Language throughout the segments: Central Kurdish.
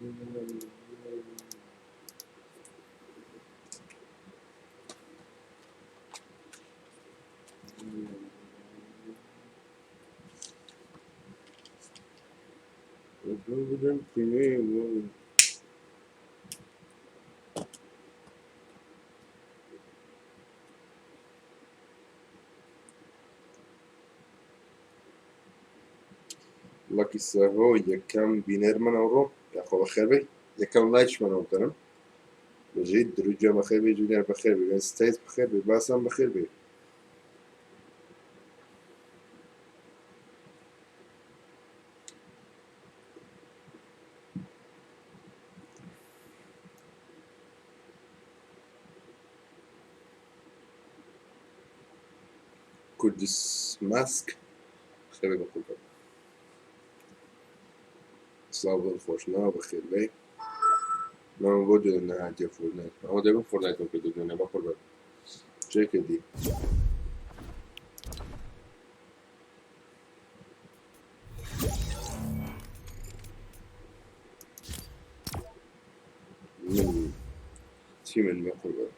ڵەکی سەهۆ یەکەم بینەرمە ئەوڕۆ، یاخۆ بەخێربێی. یەکەم لایکشمانەوە بکەنم. بژیت درود گیان، بەخێر بێی جونیەر، بەخێر بێی ستەیت، بەخێر بێی باسان، بەخێر بێی. کوردس ماسک بەخێر بێی بەقوربان. سڵاو دڵ خۆشناو، بەخێر بێی. مامە بۆ دوێنێ نەهاتیە فۆرتنایت؟ ئەوە دەبم فۆرتنایتم کردو دوێنێ بەقوربان. چێ کردی؟ من چی من بەقوربان؟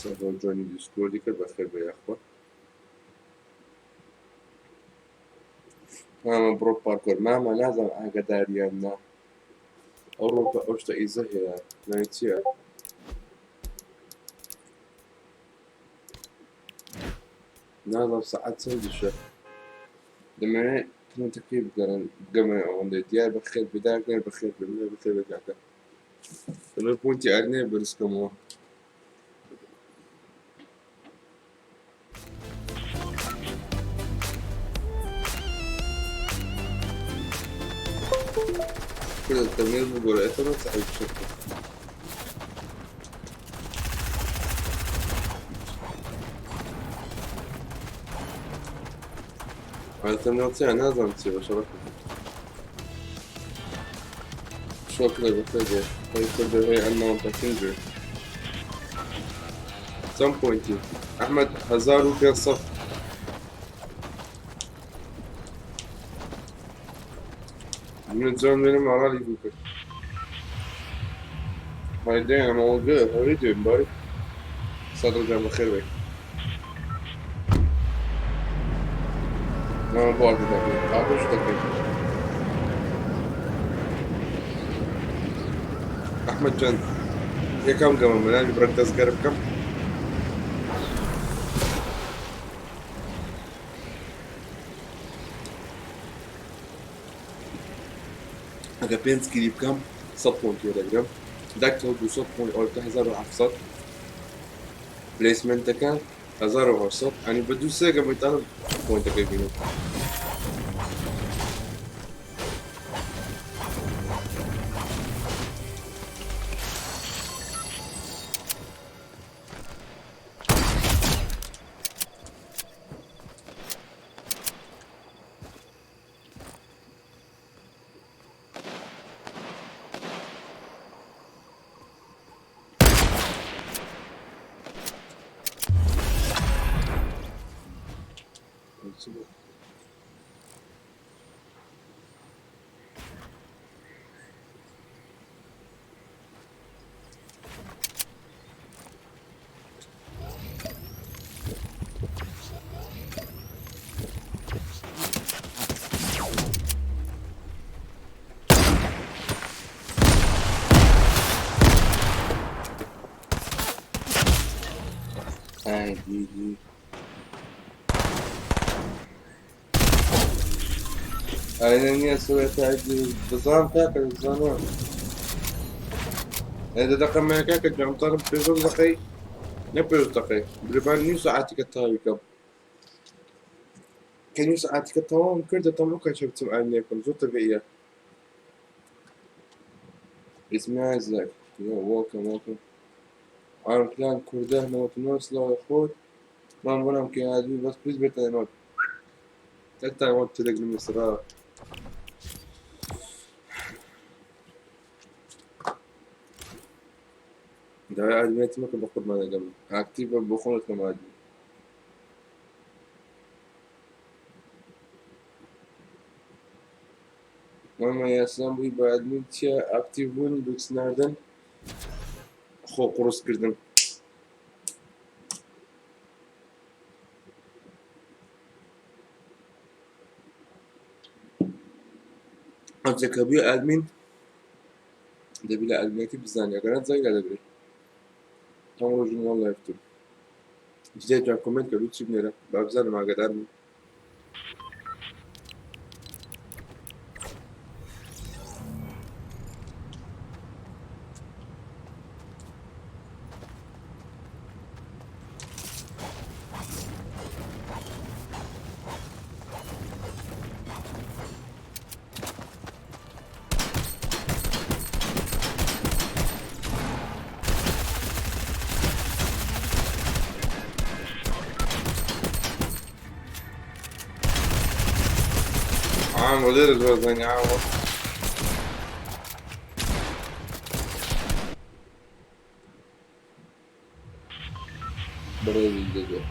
سەهۆ جۆنی دیسکۆردی کرد، بەخێر بێ یاخوا. مامە بڕۆ پارکۆر. مامە نازانم ئاگاداریان نا، ئەو ڕۆکە ئەو شتە ئیزە هەیە، ناوی چییە؟ نازانم سەعات چەندیشە، دەمەوێت پرۆنتەکەی بگەڕێن بگەمە ئەوەندەی دیار. بەخێر بێ داگەر، بەخێر بێ بێ، بەخێر بێ کاکە. دەمەوێت پۆینتی ئارنێ بەرزکەمەوە. كل التمرير بجرأتنا صاحب الشركة. على تمرير نازم تسيب شبكة شكرا بخير. طيب هي unknown passenger some point. أحمد 1500. من زمان من مارالي بوكر. How you doing? I'm all good. How are you doing, buddy? صدر جان بخير بي. ما بعرف دقيق عارف شو دقيق. أحمد جان یەکەم گەمە منانی برەک دەستگەر بکەم. ئەگە پێنج kill ی بکەم 100 point وەردەگرم، دەکتەوە 200 point ئەوە 1700 placement ەکە 1800، ئەنی بە دوو سێ گەمەی تانم point ەکەی بینم. ئای دیدی ئاینە نییە سوێتە دەزانم کاکە، دەزانم. ئێ دەقە مەیە کاکە جامتانم پێش دەقەی نە پێش دەقەی بربان نیو سەعاتیکە تەواوی کەم کە نیو سەعاتیکە تەواوم کرد دەتەم ئەو کاچە بچم ئاینە بکەم زۆر تەبیعیە. It's me Isaac. Yo, welcome, welcome. I'm Clan کوردە 99. سڵاو خۆت مام بۆنام کە هاتبی، بەس پلیز بێتە نۆت تەکتا وەک تێدەگرم سرا. داوای ئادمێتی مەکە بە قوربانەکەم ئاکتیڤ بە بۆ خۆم دەتکەم ئادمی. مامە یاسان بووی بە ئەدمین چییە ئاکتیڤ بوون لوکس ناردن خۆ قوڕس کردن. ئەوجا کە بووی ئادمین دەبی لە ئەدمینەتی بزانانی ئەگەر نەتزانی لادەبرێ. ئەم ڕۆژی من لایف تو جدێ جان کۆمێنت کە لوکسی بنێرە با بزانم ئاگادار بم. عامو لێرە زۆر عامو. بەڕێزی دەبێت.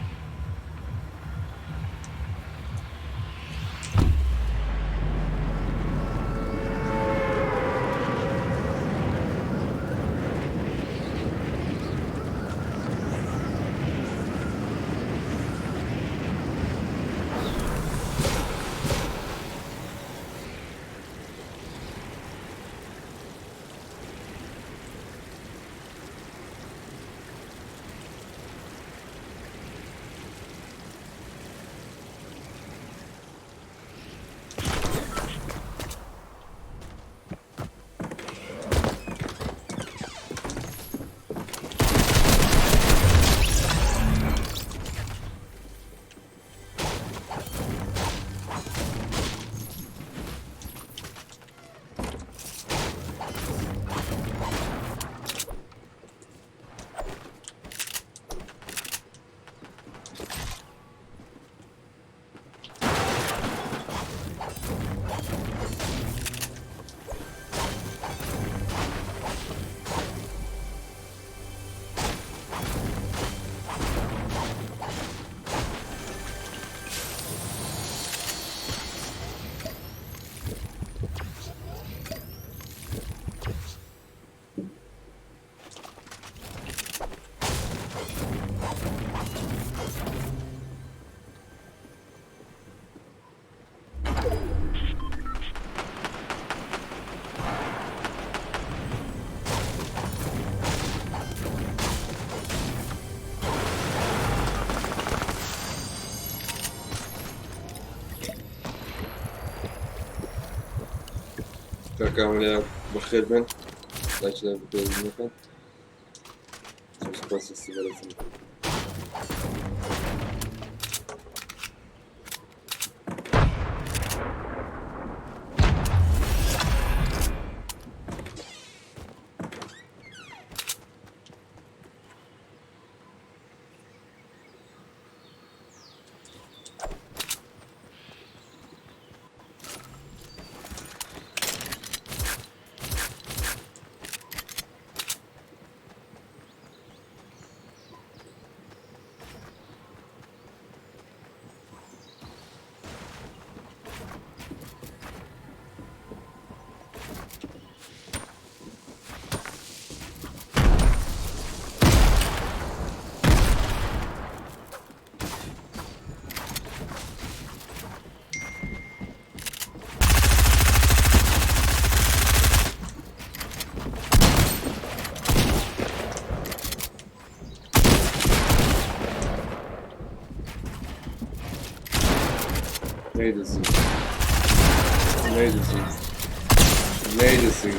کاکە لێ بەخێر بن لایک بکەن. زۆر سوپاس بەڕێزم. نەیدزی نەیدزی نەیدزی.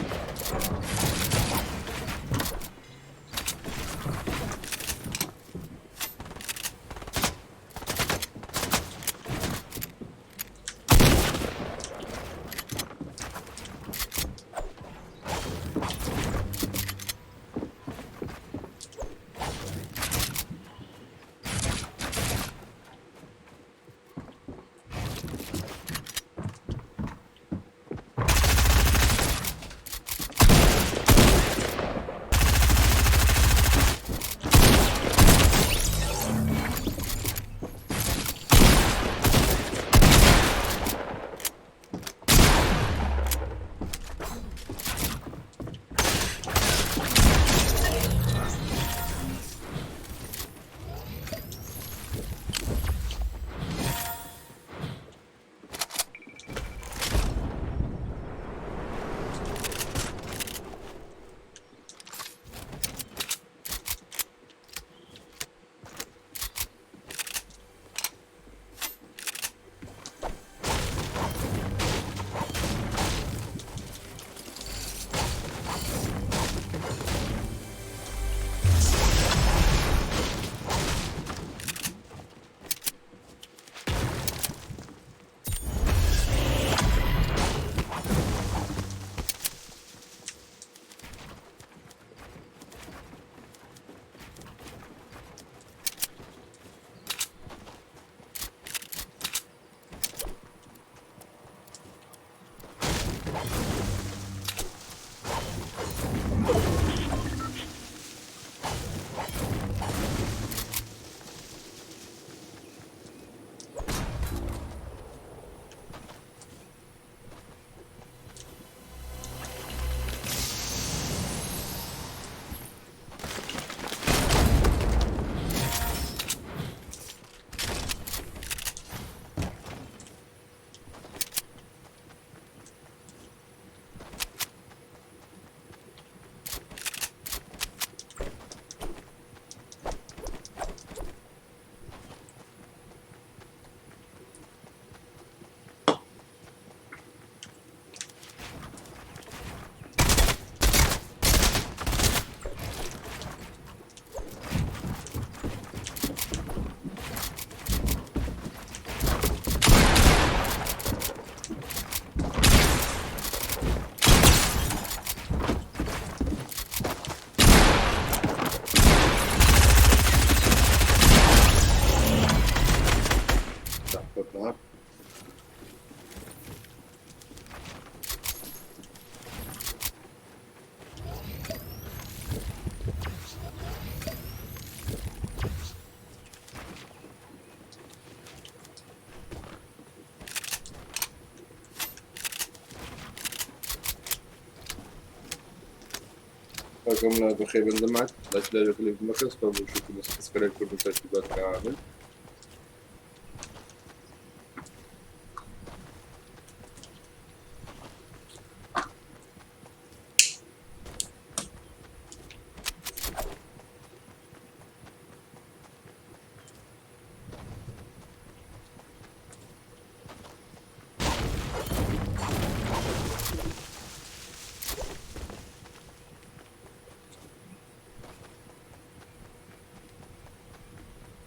کاکەم لا بەخێر بن دەمات لایک لای کلیک مەکەن سوپاس بۆ شوکر سبسکرایب کردن تەرتیبات کامل.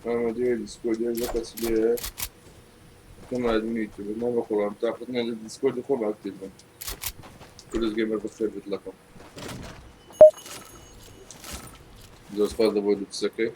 ئەمە دێ دیسکۆردی لە کەس لێ کەم ئادمین یوتیوب نا بەخۆڵام تاقەت نە لە دیسکۆردی خۆم ئاکتیڤ بم. کوردز گەیمەر بەخێر بێت لەکەم. زۆر سپاس لە بۆ دوکسەکەی.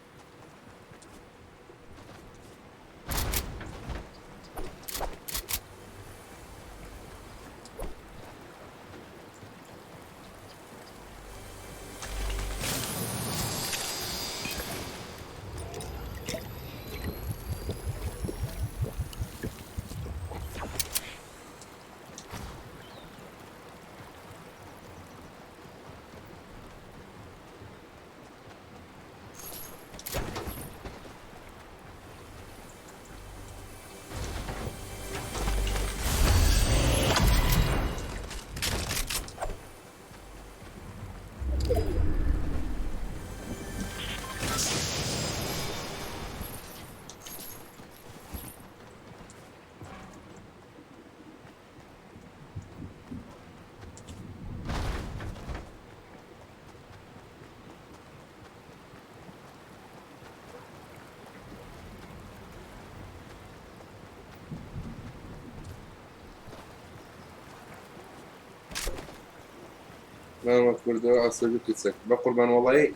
ماما کوردەوە عەسەبی کچەک بە قوربان وەڵی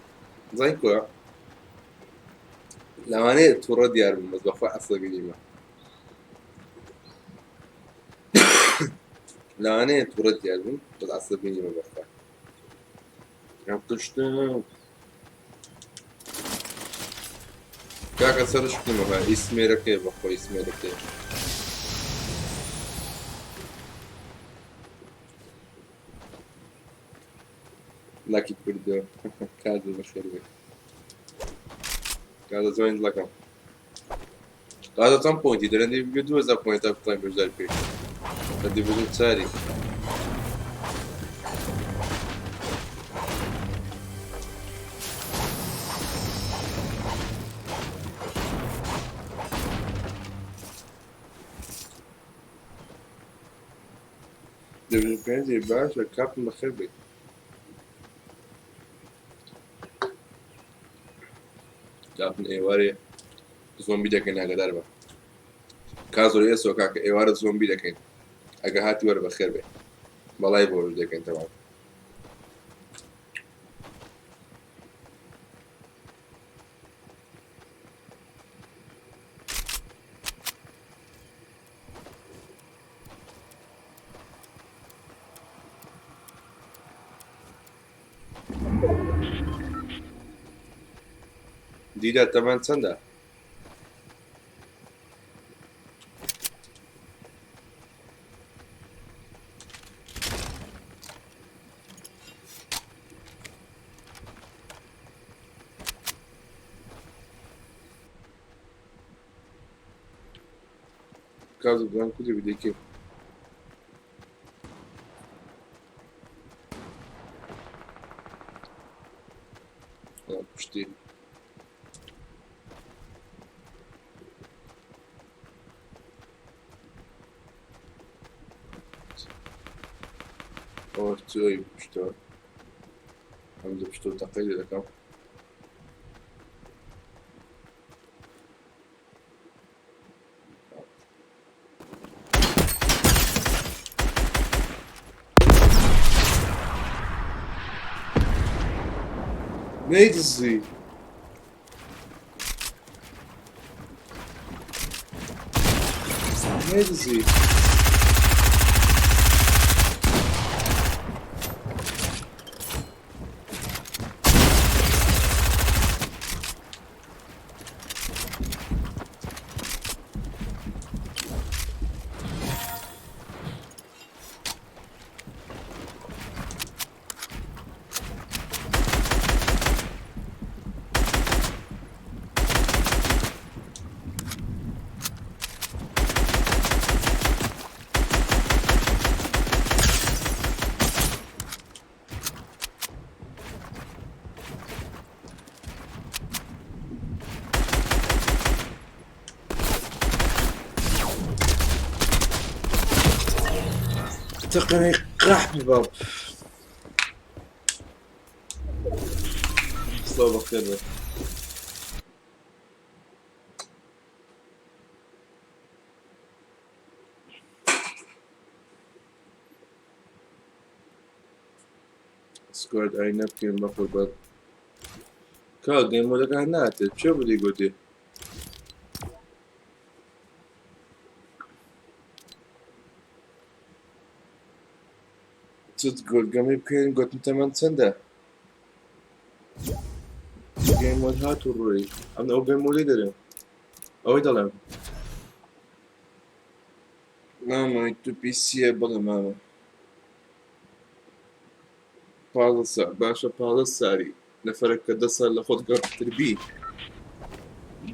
زانی کۆیە لەوانەیە تووڕە دیار بم بەس بەخوا عەسەبی نیمە. لەوانەیە تووڕە دیار بم بەس عەسەبی نیمە بەخوا. کوشتم کاکە سەرش بکەمەوە ئیسمێرەکەی بەخۆ ئیسمێرەکەی. لاکی کوردۆ کازە بەخێر بێ. کازە جوین دڵەکەم. کازە چەند پۆینتی دەرەندی بگە 2000 پۆینت تا بتوانین بەشداری بکەین. لە دیڤیژن چاری. دیڤیژن پێنجی باشە کاپم بەخێر بێت. کاپن ئێوارێ زۆمبی دەکەین ئاگادار بە. کازۆ ئێسۆ کاکە ئێوارە زۆمبی دەکەین. ئەگە هاتی وەرە بەخێر بێ. بەڵای بۆ دەکەین تەواو. دیدا تەمەن چەندە؟ کازو بزان کوجی بدێکی. پشتی. ئەوە چۆی پشتەوە. ئەم لە پشتەوە تەقەی لێ دەکەم. نەیدزی. نەیدزی. تەقەنەی قەحپی باب. سڵاو بەخێر بێت. سکواد ئای نەبکەین بە قوربان. کاک گەیم مۆدەکە هەر ناتێت چێ بودی گوتی؟ چت گوت گەمەی بکەین گوتم تەمەن چەندە؟ گەیم مۆد هات و ڕۆی ئەم ئەو گەیم مۆدەی دەرێم ئەوەی دەڵێم مامە تو پیسیە بڵێ مامە 15 سال باشە 15 ساری نەفەرێک کە دە سال لە خۆت گەڕتر بی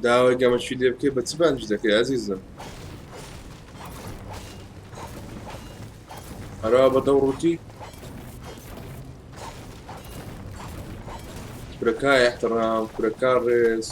داوای گەمەچی لێ بکەی بە چ بانجی دەکەی ئازیزم هەروا بە دەوڕوتی کورەکە احترام کورەکە ڕێز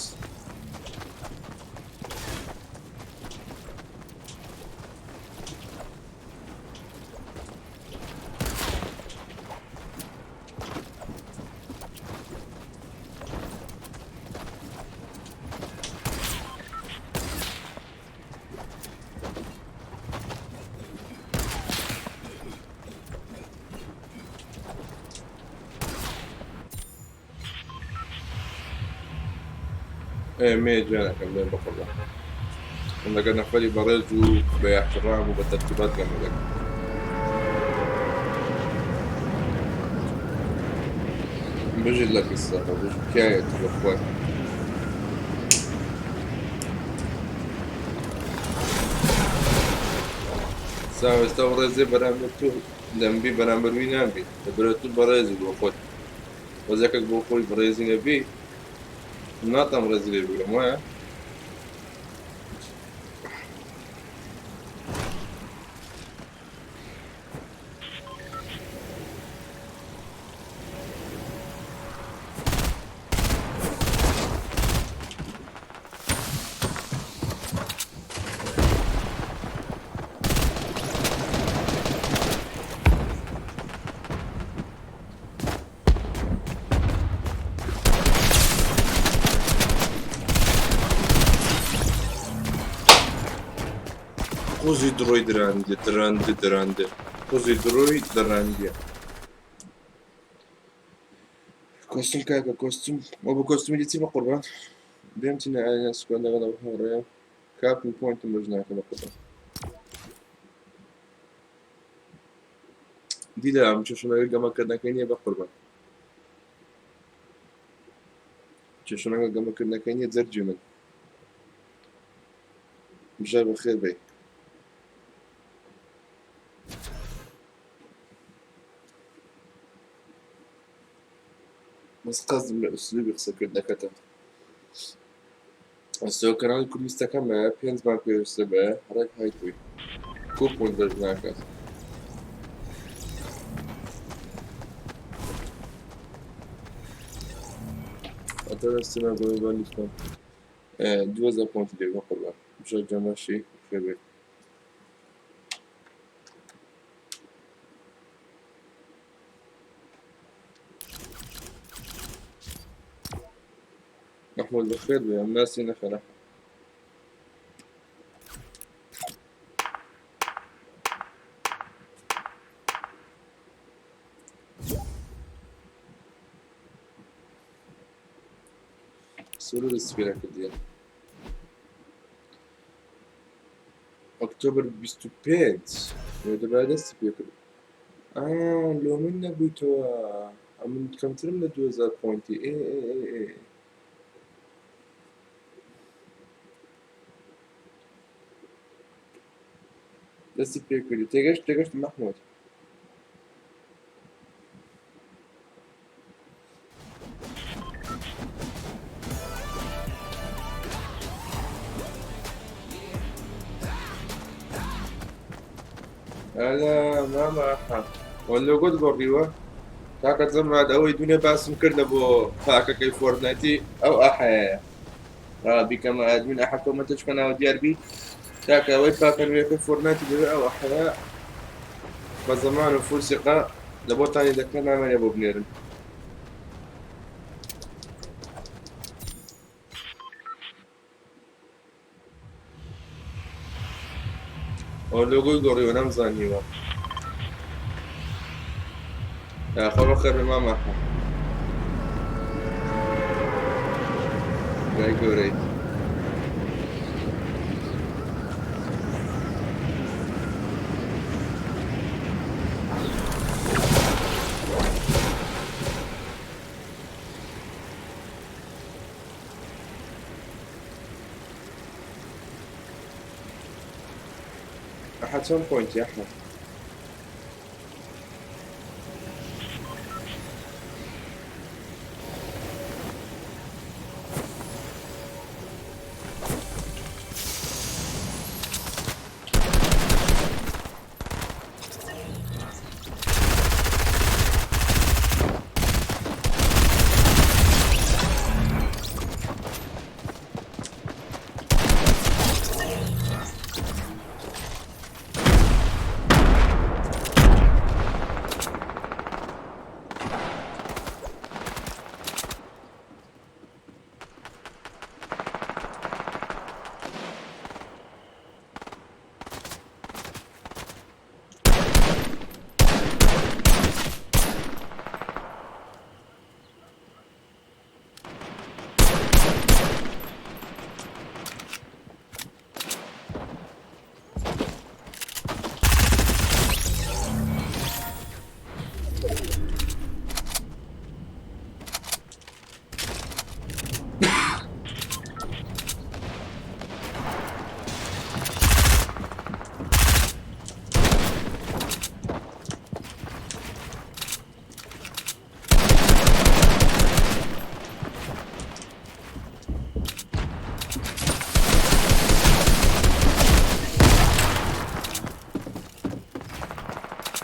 ئێ مێ جانەکەم لێم بەقوڕبان من لەگەر نەفەری بەڕێز و بە احترام و بە تەرتیبات گەمە دەکەم. بژیت لە قسەکە بژ پیاوێت بەخوای. سا ئێستا و ڕێزێ بەرامبەر تۆ دەمبی بەرامبەر وی نابی لەبەرە تو بەڕێزی بۆ خۆت وەزەکەک بۆ خۆی بەڕێزی نەبی ناتام ڕێزی لێ بگرم وایە؟ قوزی دڕۆی دراندێ دراندێ دراندێ قوزی دڕۆی دراندێ کۆستوم کاکە کۆستوم ئەو بە کۆستومی لە چی بە قوربان بێم چینە ئایا سکۆن لەگەڵ ئەو هاوڕێیە کاپن پۆینتم بەش ناکە بە قوربان دیلە ئەم چێشنەکە گەمەکردنەکەی نییە بە قوربان چێشنەکە گەمەکردنەکەی نییە جەرگی من بژار بەخێر بێی بەس قەزم لە ئوسلوبی قسەکردنەکەتە ئەستۆ کەناڵی کوردیستەکەمە پێنج مانگ پێویستە بە ڕێک هایت بووی کو پۆینت بەش ناکات ئەتە دەستمە گۆی بە لوتکەم 2000 پۆینت لێ بە قوربان بژار گیان باشی خێر بێت محمود بەخێر بێ ئەم ناسی نەخێرە سوور دەستی پێ نەکردیە ئۆکتۆبر 25 دەبا دەستی پێ کرد ئا لۆ من نەبوویتەوە ئەمن کەمترم لە 2000 پۆینتی ئێ ئێ ئێ ئێ دەستی پێ کردی تێگەشت تێگەشت مەحمود ئەلا مامە ئەحا وە لۆگۆت گۆڕیوە کاکە جەماد ئەوەی دوونێ باسم کرد لە بۆ پاکەکەی فۆرتنایتی ئەو ئەحەیە بیکەمە ئەدمین ئەحە کۆمەتە چکە ناوە دیار بی کاکە ئەوەی پاکە نوێەکەی فۆرتنایتی دەوێ ئەو ئەحەیە. بە زەمان و فورسیقە لە بۆتانی دەکەن نامێنێ بۆ بنێرن. ئەو لۆگۆی گۆڕیوە نەمزانیوە. یاخوا بەخێر بێ مامە برای گەورەی. ئەحە چەند پۆینتی ئەحە؟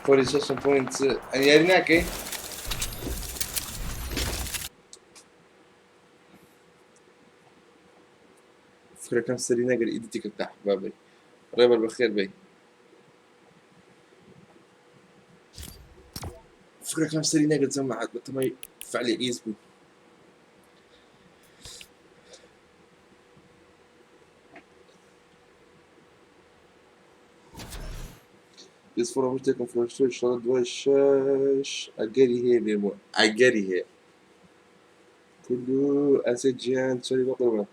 47 point ئەنی یاری ناکەی؟ فکرەکەم سەری نەگر ئیدیتی کرد بابەی ڕێبەر بەخێر بی. فکرەکەم سەری نەگر جەماعەت بەتەمای فعلی ئیز بوو. دەست فڕۆ شتێکم فرۆشتووە ئیشەڵڵا دوای شەش ئەگەری هەیە بێمەوە ئەگەری هەیە. کوردو ئەسێ گیان چۆنی بەقوربان؟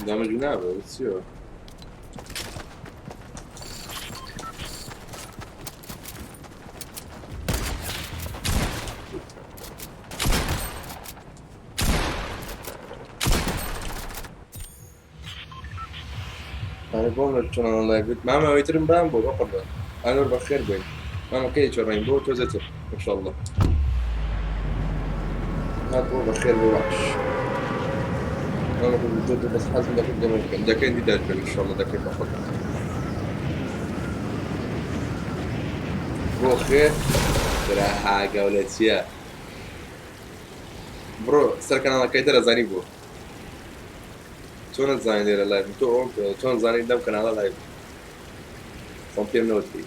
دامج نابێ چییە؟ ئەرێ بۆم لە چۆن لایڤ بێت مامە ئەوەی ترم بام بۆ بەقوربان ئەنوەر بەخێر بێی مامە کەی چۆڕین بۆ تۆزێتر انشاءالله هات بۆ بەخێر بۆ وحش مامە تۆ بەس حەزم دەکرد دەمە بکەن دەکەین دیدار بکەن انشاءالله دەکەین بەخۆتان بۆ خێر برا ها گەولە چییە بڕۆ سەر کەناڵەکەی دەرەزانی بۆ چۆنت زانی لێرە لایڤم تۆ ئەوم پێ چۆن زانی لەم کەناڵە لایڤ خۆم پێم نەوتبی.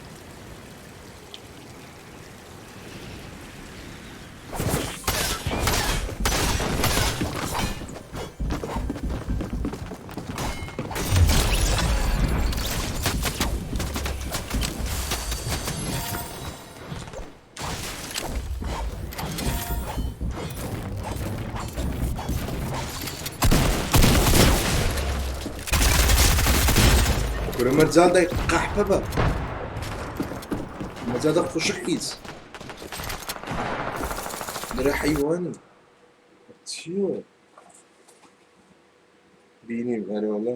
کورە مەجال دای قەحپە بە مەجال دە خوشک هیچ درە حەیوانی چییە بینیم ئەرێ وەڵا.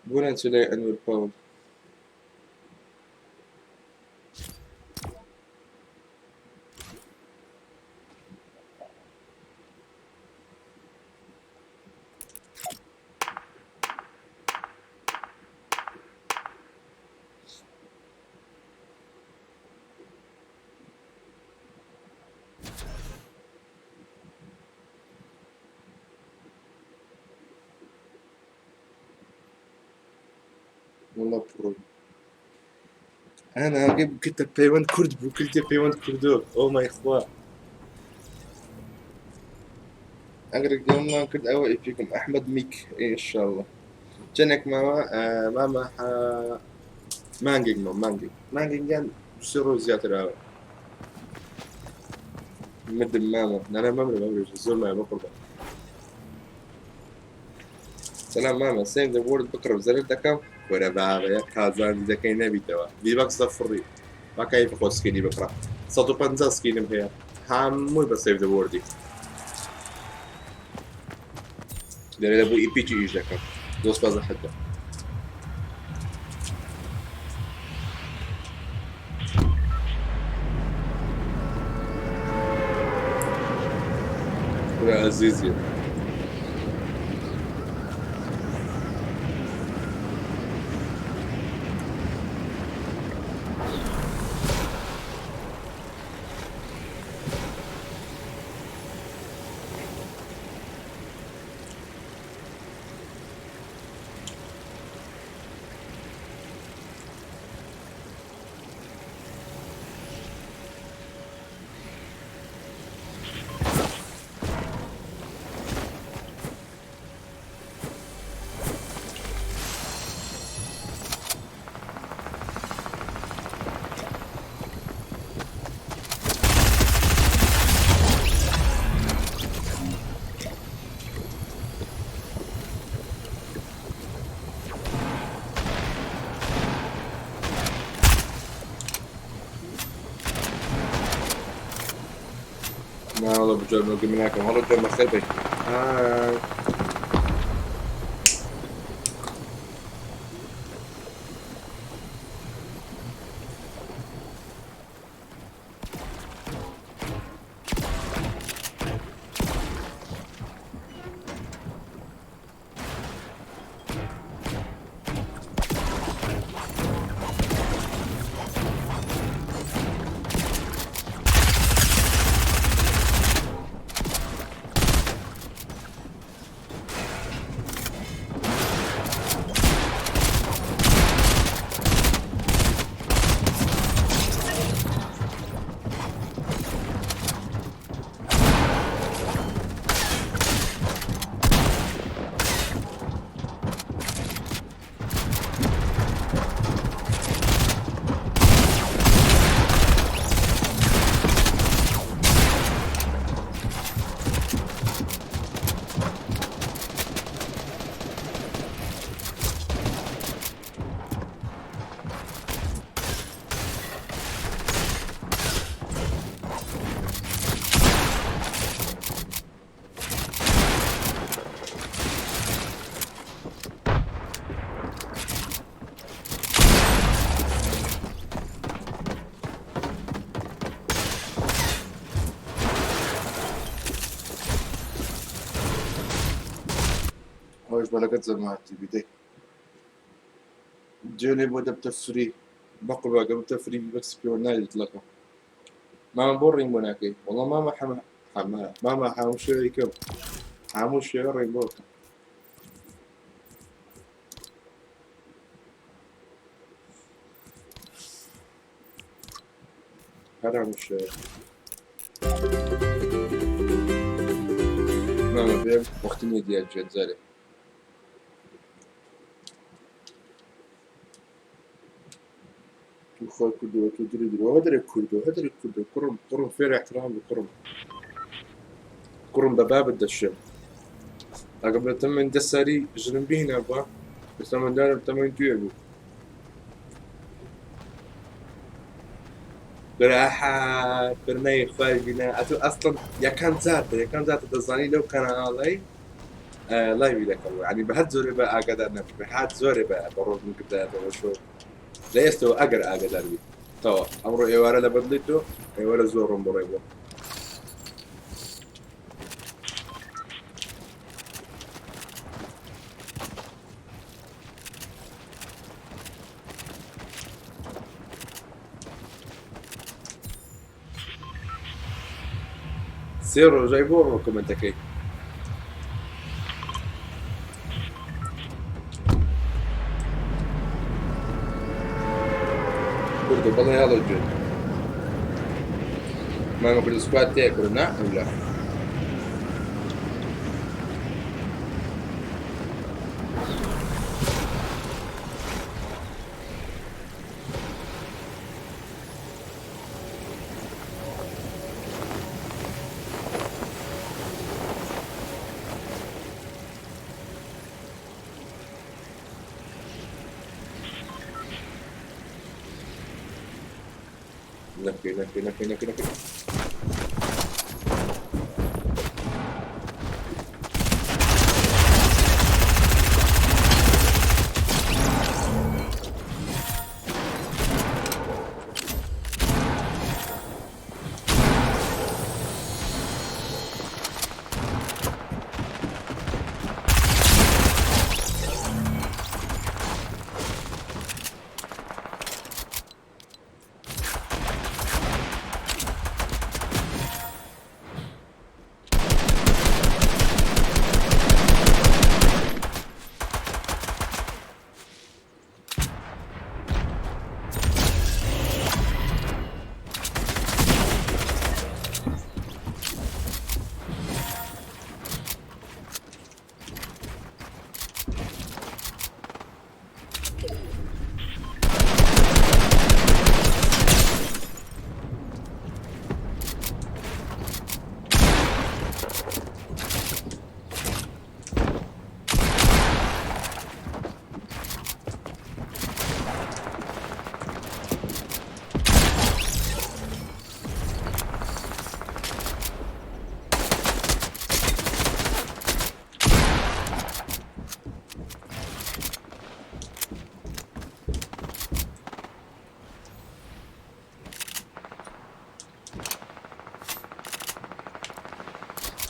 بۆ ناچێ لای ئەنوەر پاول؟ وەڵا پڕۆ ئەنا ئەگەر کردە پەیوەند کورد بوو کردێ پەیوەند کردو ئۆ مای خوا ئەگەر گەممان کرد ئەوە ئیپیکم ئەحمەد میک ئینشاءاللە چەندێک ماوە مامە مانگێک مە مانگێک مانگێک یان سێ ڕۆژ زیاتر ئاوە مردم مامە نانا مەمرە مەمرە زۆر مایە بەقوربان سلام مامە سیم دە وۆرد بکڕم زەرەر دەکەم وەرە بابە یەک قازانج دەکەی نەبیتەوە ڤیبەکس دەفڕی با کەیف خۆ skin ی بکڕە 150 skin م هەیە هەمووی بە save the world ی لێرە بۆ Epic ی ئیش دەکەم زۆر سپاس زەحمەت بە برا ئەزیزی ناوەڵە بجۆر مەگە مناکەم هەڵە جۆر بەخێر بێت های. خۆش بەلەکەت زەماتی بیدەی جێنێ بۆ دەبتە فری بەقوبا گە بتە فری بەکس پێوە ناوی دڵەکە مامە بۆ ڕینگ بۆ ناکەی وەڵا مامە حەمە حەمە مامە هەموو شێوەی کەم هەموو شێوە ڕینگ بۆ بکەم هەر هەموو شێوە مامە بێ وەختی نییە دیار جێت جارێ تو خۆی کردووە تو دری درۆ هەدرێ کوردۆ هەدرێ کوردۆ کوڕم کوڕم فێر احترام بە کوڕم کوڕم بە بابت دەشێم ئەگە بە تەمەن دە سالی ژنم بهینا بە ئێستا مندارم تەمەن دوێ بوو براحە برنەی خوای بینا ئەتو ئەسڵەن یەکەم جارتە یەکەم جارتە دەزانی لەو کەناڵەی live ی دەکەم ینی بە هەر زۆرێ بە ئاگادار نەبوو بە هات زۆرێ بە بە ڕۆژ کردایەتەوە شۆ لە ئێستەوە ئەگەر ئاگادار بی تەوا ئەمڕۆ ئێوارە لە بەدڵی تۆ ئێوارە زۆر ڕۆم بڕێ بۆ سێ ڕۆژای بۆ ڕۆ کۆمنتەکەی کوردە بەڵێ هەڵۆ جوێن مامە کوردە سوپات تێ کورە نا ئەولا نەکەی نەکەی نەکەی نەکەی نەکەی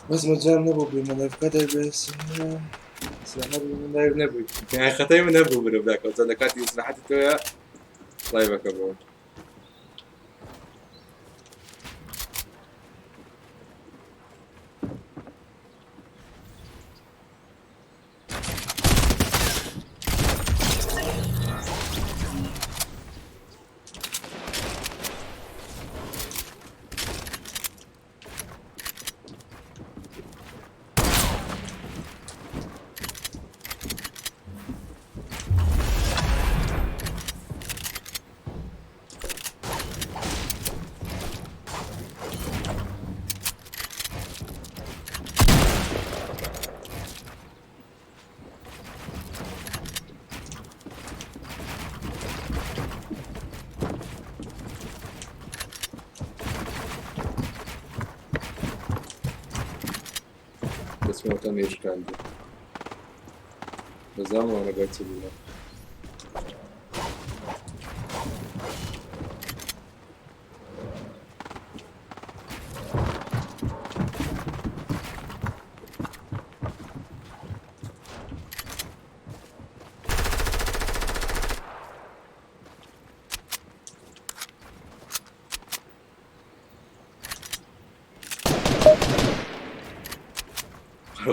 بەس مەجال نەبوو بێمە live کاتێک live نەبووی یان خەتای من نەبوو برە براکەوتە لە کاتی ئیسراحەتی تۆیە live ەکە بوو. دەستمەوەتان نێشکاندی بەزانم وانە بەر چ بوونە.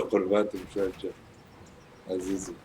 قوربانتم شاجە ئەزیزم.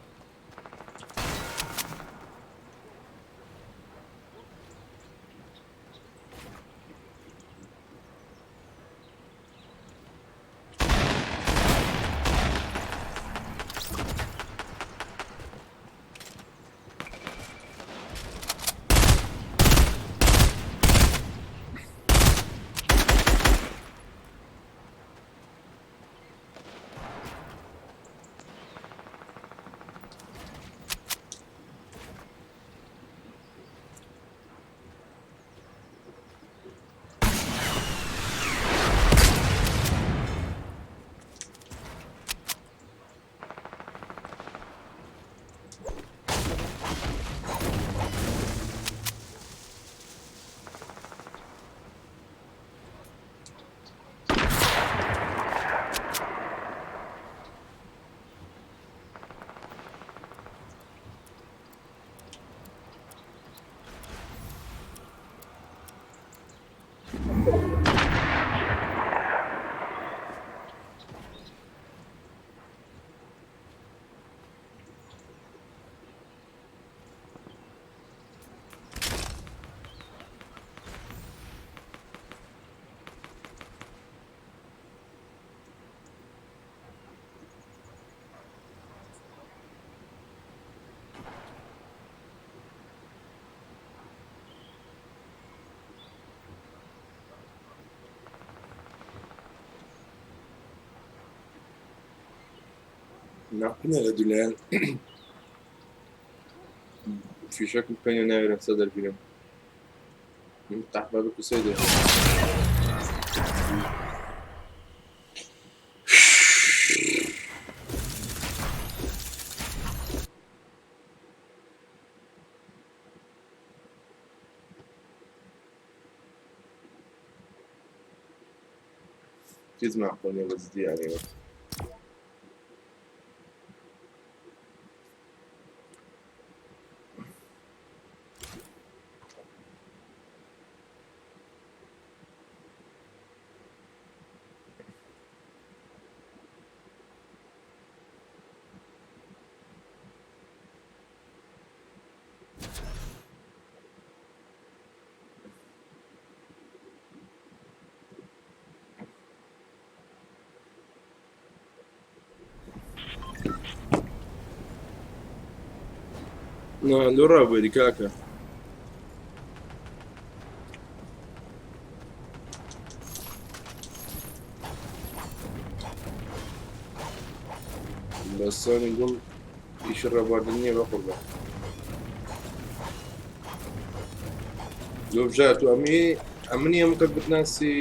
ناقنە لە دوولایەن فیشەکم بکەنە ناوێرم سە دەربینم تەحبە بکو سەیدێ. هیچ معقول نییە بە جدی یانی. نا لۆ ڕابوێری کاکە. بەسانی گوڵ ئیشی ڕابواردن نییە بە قوربان. لۆ بژار تۆ ئەمی ئەمنی ئەم کەس بتناسی.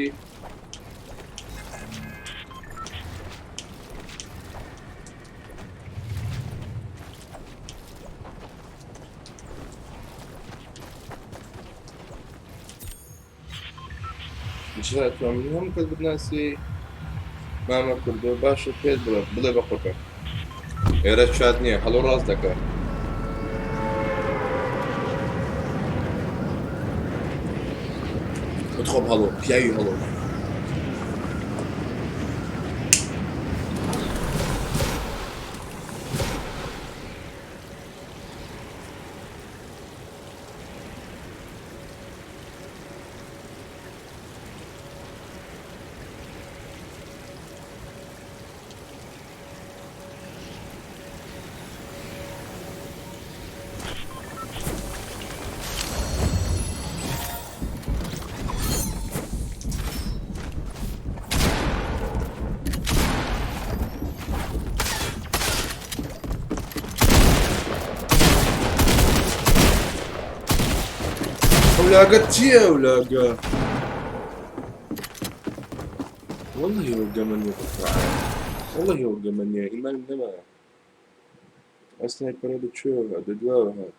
بژار تۆ ئەمنی هەموو کەس بتناسی. مامە کوردۆ باشە پێت بڵێ بڵێ بە قوربان. ئێرە چات نییە هەڵۆ ڕاست دەکا. بتخۆم هەڵۆ پیاوی هەڵۆ. ئەولاگە چییە ئەولاگە؟ والله وەگەمەنیە والله وەگەمەنیە ئیمانم نەما. ئەسنای پەرە لە کوێوە هات؟ لە دواوە هات.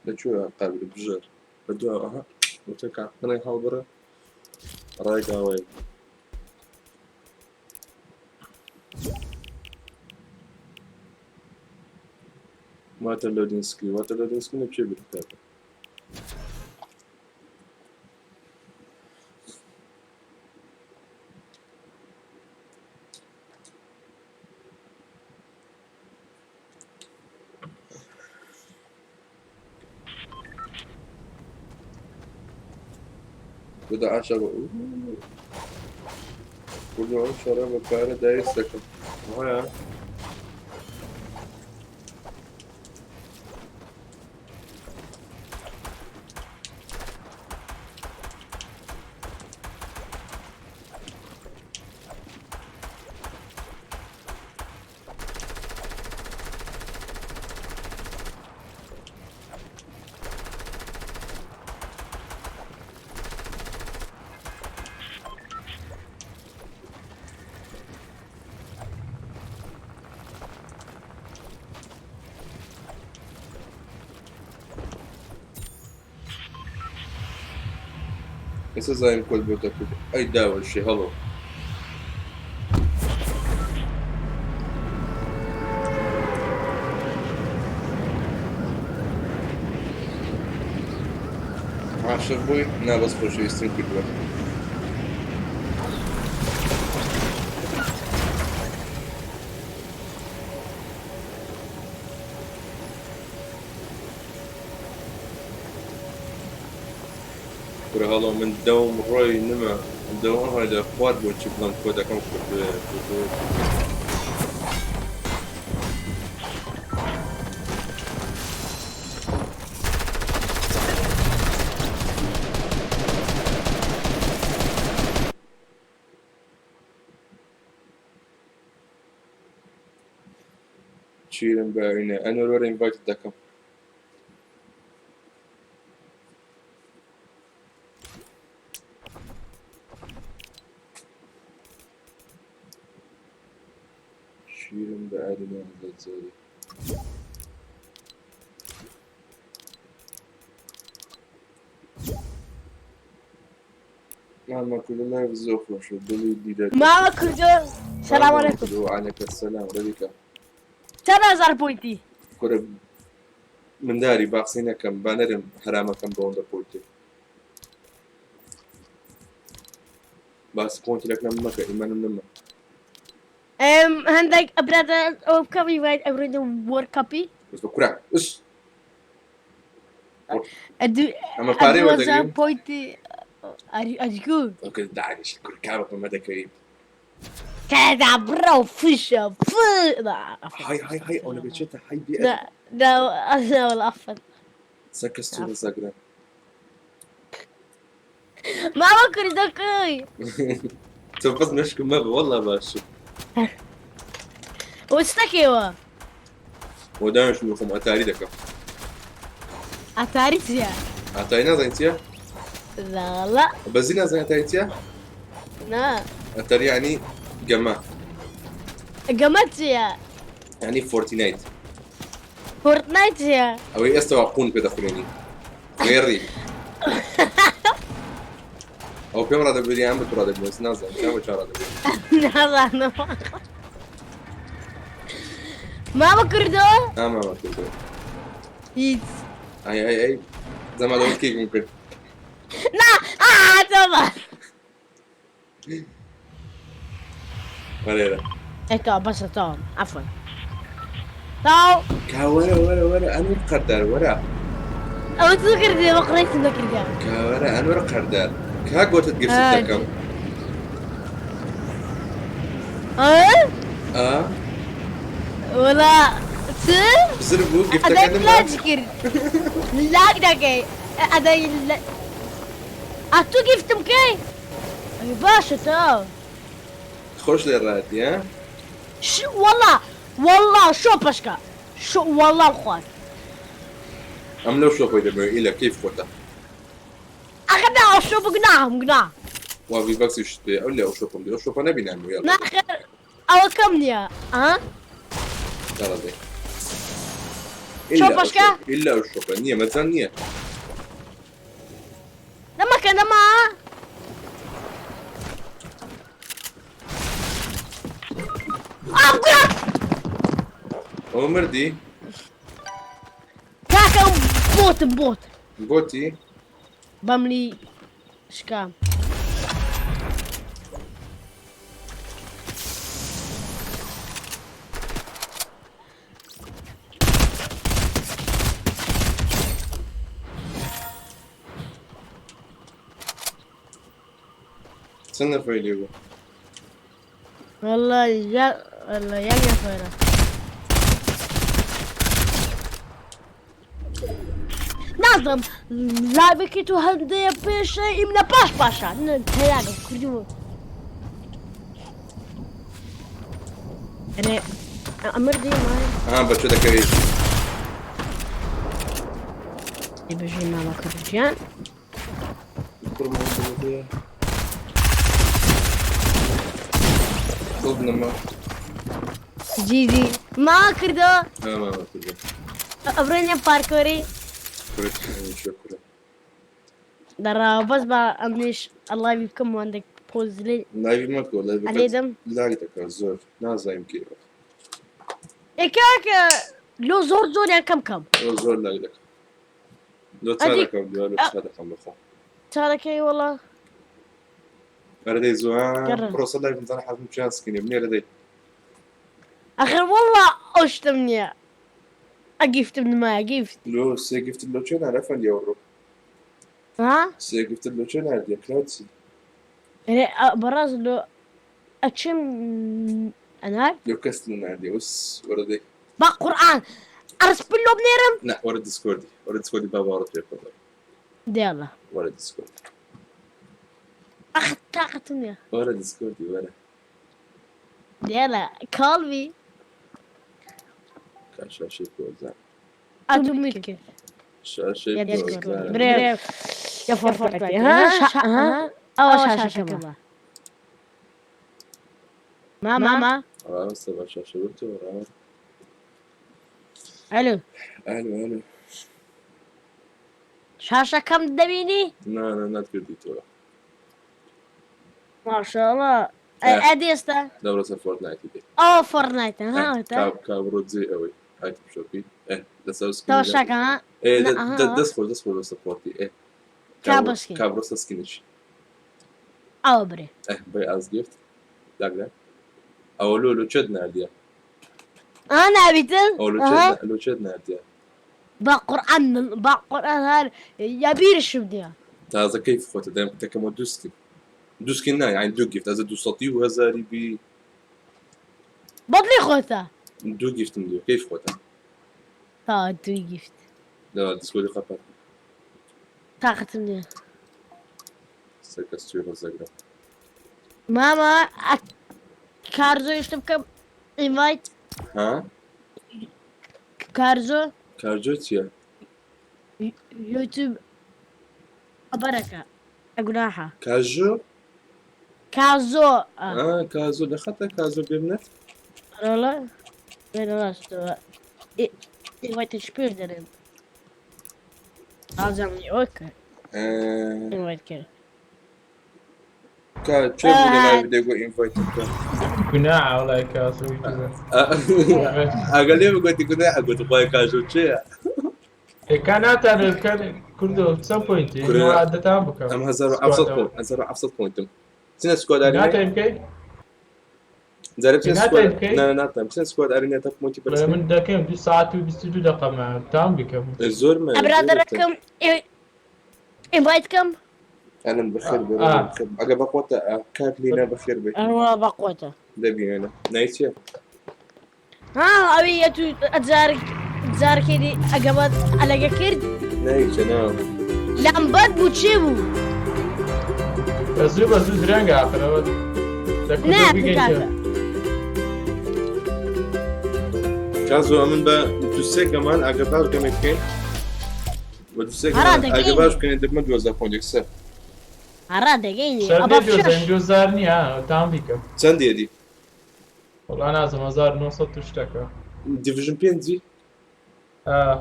لە کوێوە هات قابل بژێر؟ لە دواوە ها وتە کاقنەی هەڵبڕە ڕای گاوەی. واتە لۆدینسکی واتە لۆدینسکی لە کوێ بیرکاتە؟ بدا عاشە کوردۆ ئەم شەڕە بە پارە دایست دەکەم. وایە ئێستا زانیم کۆت بۆتە کورد. ئەی داوەشی هەڵۆ. عاشق بووی؟ نا بەس خۆشەویستیم کردووە. کورە هەڵۆ من دەوم ڕۆی نمە دەوم ڕۆی لە خوار بۆ چی بڵم کۆدەکەم کردوێ. چیرم باوینە ئەنوەر وەرە ئینڤایتت دەکەم. شیرم بە ئاری نازاد. ماما كل لايف زۆر خۆشە دڵی دیدە. ماوە کوردۆ، سلام علیکم. وعليك السلام ڕێبیکە. چەند هەزار point ی؟ کورە منداری با قسەی نەکەم با نەرم حەرامەکەم بەوەندە point ێ باسی point ی لەکنەم مەکە ئیمانم نەما. ئەم هەندێک ئەبرادە ئەوە بکە invite ئەبرێنە وۆر کەپی. بەس بە کورە ئس ئەمە پارەی وەردەگرین؟ point ی ئەریکو. ئۆکە دانیش کورە کابە بەمە دەکەوی. كذا برو فشة ف های های های ئەو نەبێچێتە های بێ. لا لا أنا والله أفضل. سەرکەستو ڕزاگرە. ما بكر دقي. تۆ بەس مشکم مەبە والله باشە. وستكيوا. بۆ دانیشم بخۆم ئەتاری دەکەم. أتاري تيا. ئەتاری نازانی چییە؟ لا لا. بەزی نازانی ئەتاری چییە؟ نا. ئەتاری یعنی گەمە. قمت يا. یعنی فۆرتینایت. فورتنايت يا. ئەوەی ئێستا وا قوون پێ دەخورێنی غێڕی. ئەو پێم ڕادەبری یان بە تو ڕادەبری بەس نازانم چا بە چا ڕادەبری. نازانم. ما بكردو؟ ئا ماما کردو. هیچ. ئای ئای ئای زەما دەوت کێکم کرد. نا آه تمام. وەرێرە. ايه طب بس طب عفوا. طاو. کا وەرە وەرە وەرە ئەنوەر قەردار وەرە. ئەوە تۆ کردی بە قڕێکم دەکردیا. کا وەرە ئەنوەر قەردار. کا گۆتت گرفت دەکەم. ئا؟ ئا؟ وەڵا چ؟ بزر بوو گفتەکە ئەدای نما. لاج کرد. لاگ دەکەی. ئەدای ئا تۆ گفتم کەی؟ ئەی باشە تاو. خۆش لێ ڕاتی ها؟ ش وەڵا وەڵا شۆ پەشکە. شۆ وەڵا خوارد. ئەم لەو شۆپەی دەمەوێ ئیلە کەیف خۆتە. ئەخە نا ئەو شۆ بگوناهم گوناه. وا ڤیڤەکسیشت پێ ئەو لێ ئەو شۆپم دێ ئەو شۆپە نەبینامەوە یاڵا. ناخێر ئەوە کەم نییە ئا؟ یاڵا دەی. شۆ ئیلا ئەو پەشکە؟ شۆپ ئیلا ئەو شۆپە نییە مەجال نییە. نەمەکە نەما. ئا بگوناه. ئەوە مردی؟ کاکە بۆتم بۆت. بۆتی؟ بەملی شکام. چەند نەفەری لێ بوو؟ والله يا والله يا نەفەرە. نازم لاڤێکی تو هەندەیە پێشە ئیمنە پاش پاشا تەیاگە کردووە. ئەرێ ئەمردی مای. ئا بە چۆ دەکەوی؟ بژی مامە کوردیان. دڵ نەما. جیدی ما کردەوە. ئا مامە کردو. ئەبرۆینە پارکۆری. کورە چۆ کورە. دەڕاوە بەس بە ئەمنیش لاڤی بکەم و هەندێک پۆز لێ لاڤی مەکۆ لاڤەکەت ئەلێدەم. لاگ دەکات زۆر نازانم کێ. ئێ کاکە لۆ زۆر زۆر یان کەم کەم؟ لۆ زۆر لاگ دەکات. لۆ چا ئەدی دەکەم دوای لۆ چا دەکەم بخۆم. چارەکەی وەڵا. ئەرە دەی زوو گەڕە. پرۆسە لاڤم زانە حەزم چیان سکینێ بنێرە دەی. ئەخر وەڵا ئەو شتم نییە. ئەگیفتم نمایە گیفت. لۆ سێ گفتت لۆ چێ نارە فەندی ئەوڕۆ. ها؟ سێ gift ت لۆ چێ ناردیە کراو چی؟ بەڕاز لۆ ئەچم ئەنار؟ لۆ کەس ناردیە وس وەرە دەی. بە قورئان ئەرس لۆ بنێرم؟ نا وەرە Discord ی وەرە Discord ی با باوەڕت پێ بکەم. دێڵە. وەرە Discord ی. ئەخ تاقەتم نییە. وەرە Discord ی وەرە. دێڵە call me. کا شاشەی کۆزان. ئەتو mute کرد. شاشەی يا Discord. کۆزان. برێ يا Fortnite ها ها ئەوە شاشەکەمە. ماما ڕاستە بە شاشە بتەوە ڕاوە. ئەلو. ئەلو ئەلو. شاشەکەم دەبینی؟ نا نا ناتکردیتەوە. ماشاءالله. ئەدی ئێستا؟ دەورەسە Fortnite ی دێ. ئەوە Fortnite ە ها ئەوەتە؟ کابڕۆ جێ ئەوەی item shop ی ئێ لەسەر screen ەکە. تەماشاکە ها؟ ئێ نا، ئەها. دەست خۆش دەست خۆش لەسەر فۆرتی ئێ. کابڕۆ سکین. کابڕۆ سەر skin ش. ئەوە برێ. ئێ buy as gift داگرە. ئەوە لۆ لۆ چێت ناردیە؟ ئا نابیتن؟ ئەوە لۆ ئەها. چێت لۆ چێت ناردیە؟ بە قورئان بە قورئان هەر یا بیرشم نییە. تازە کەیف خۆتە دەم دەکەمەوە دوو skin. دوو skin نا یعنی دوو gift ئەزە دوو سەتی و هەزاری بی. بەدڵی خۆتە. دوو gift م دوو کەیف خۆتە. تا دوو gift. لە Discord ی قەپەر. تاقەتم نییە. سەر کەس توی ڕزەگرم. ماما کارزۆ شتم بکەم invite. ها؟ کارزۆ. کارجۆ چییە؟ یوتیوب بەرەکە گوناحە. کاژۆ؟ کازۆ. ئا کازۆ لە خەتە کازۆ بێمنەت؟ ڕۆڵە بێنە ڕاستەوە. invite ش پێش دەرێم. ئازام ئۆکە. invite کرد. کا چێ بوو لە live دەگۆ invite بکە؟ گوناحە وەڵای کازۆ ئەگەر لێ بگوتی گوناحە گوت خوای کاژۆ چێیە؟ کا ناتانێت کە کوردۆ چەند point ی کورە. دەتان بکەم ئەم 1700 point 1700 point م. چنە squad arena؟ ناتای بکەی؟ جارێ بچنە ناتای squad بکەی؟ نا ناتام بچنە squad arena تا point ی بەرز من دەکەم 2 ساعت و 22 دقیقە ما تام بکەم. زۆر مە برادەرەکەم invite کەم؟ ئەلم بەخێر بێ آه. بەخێر بێ. ئەگە بەقوەتە کاک لینا بەخێر بێ. ئەوە بەقوەتە. دەبینە نای چییە؟ ها ئەوی ئەتو جارێک جارێکی ئەگەمە ئەلەگە کرد؟ نای چە نا. لامبەت بوو چێ بوو؟ بە زوو بە زوو درەنگە ئاخرەوە لە کوردۆ نا بگەیتە. کاکە. کازۆ ئەمن بە دوو سێ گەمان ئەگە باش گەمێک بکەین بە دوو سێ هەرا گەمان دەگەین. ئەگە باش بکەین دەبمە 2000 point یەکسەر. هەڕا دەگەینی. شەر ئەبە نییە شەش. 2000 نییە تام بیکەم. چەند دێدی؟ وەڵا نازم 1900 و شتەکە. division پێنجی؟ آه.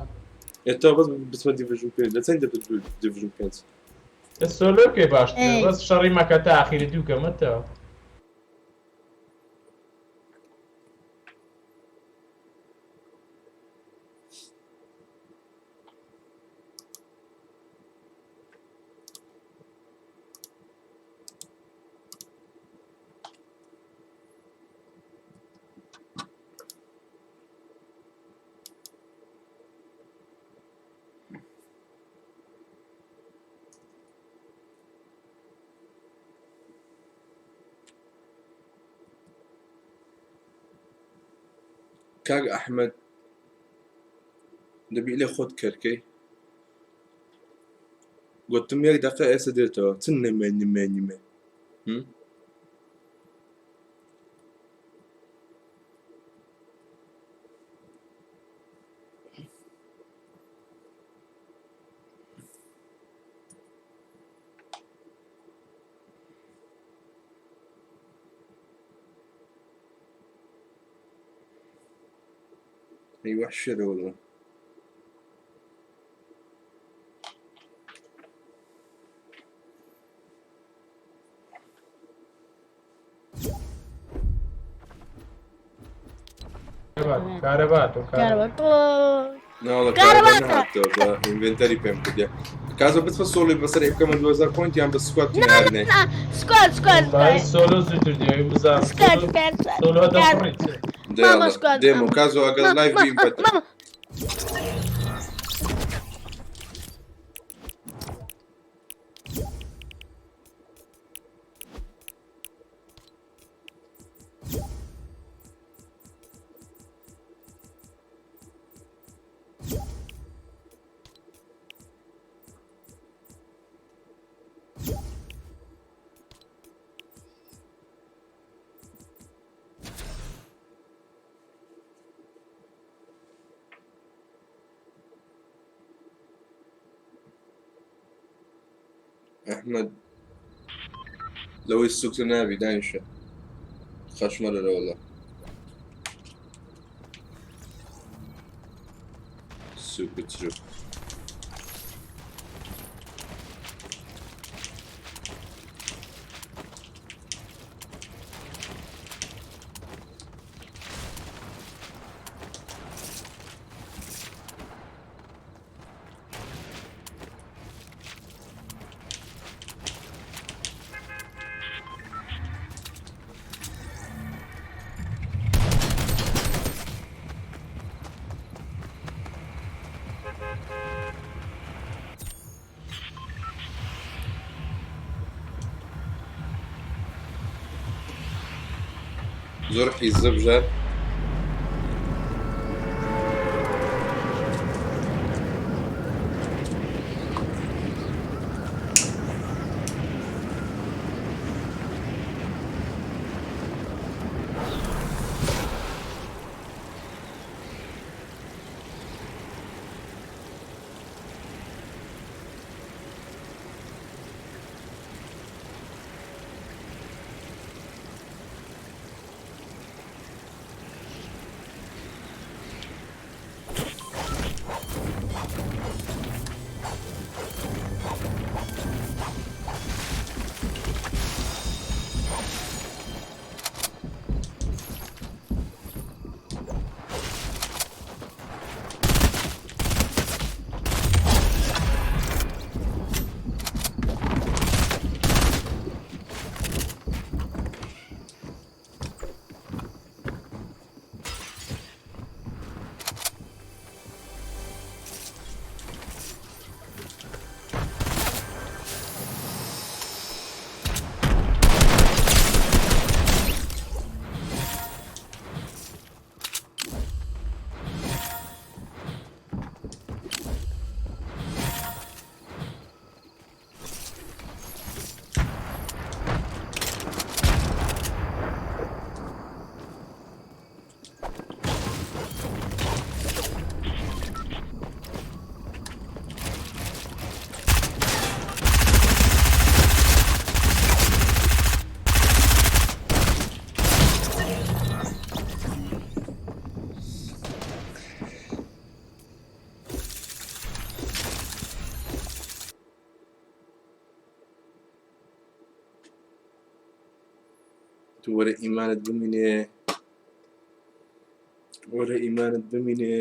ئێتا بەس بچمە division پێنج لە چەند دەبێت division پێنج؟ solo بکەی باشترە ئەی. بەس شەڕی مەکە تا ئاخیری دوو گەمەتەوە. کاک ئەحمەد دەبی لێ خۆت کەرکەی گوتم یەک دقە ئێستا دێتەوە چ نمێ نمێ نمێ هم؟ ئەی وەحشێرە وەڵا. کارەبا تۆ کارەبا. کارەبا. ناوەڵا کارەبا کارەبا نەهاتەوە بە inventory پێم کردیە. کازۆ بچمە solo ی بەسەر بکەمە 2000 point یان بە squad نارنێ؟ نا squad squad وەڵای solo زووتر دێ بزانم. squad squad solo دەفڕیت. ماما squad. دێمە کازۆ ئەگەر live بیم بەت. ماما ئەحمەد لەوەی سوکتە نابی دانیشە خەشمەرە لەوەڵا سوکتر. زۆر حیزە بژار. تو وەرە ئیمانت بمینێ وەرە ئیمانت بمینێ.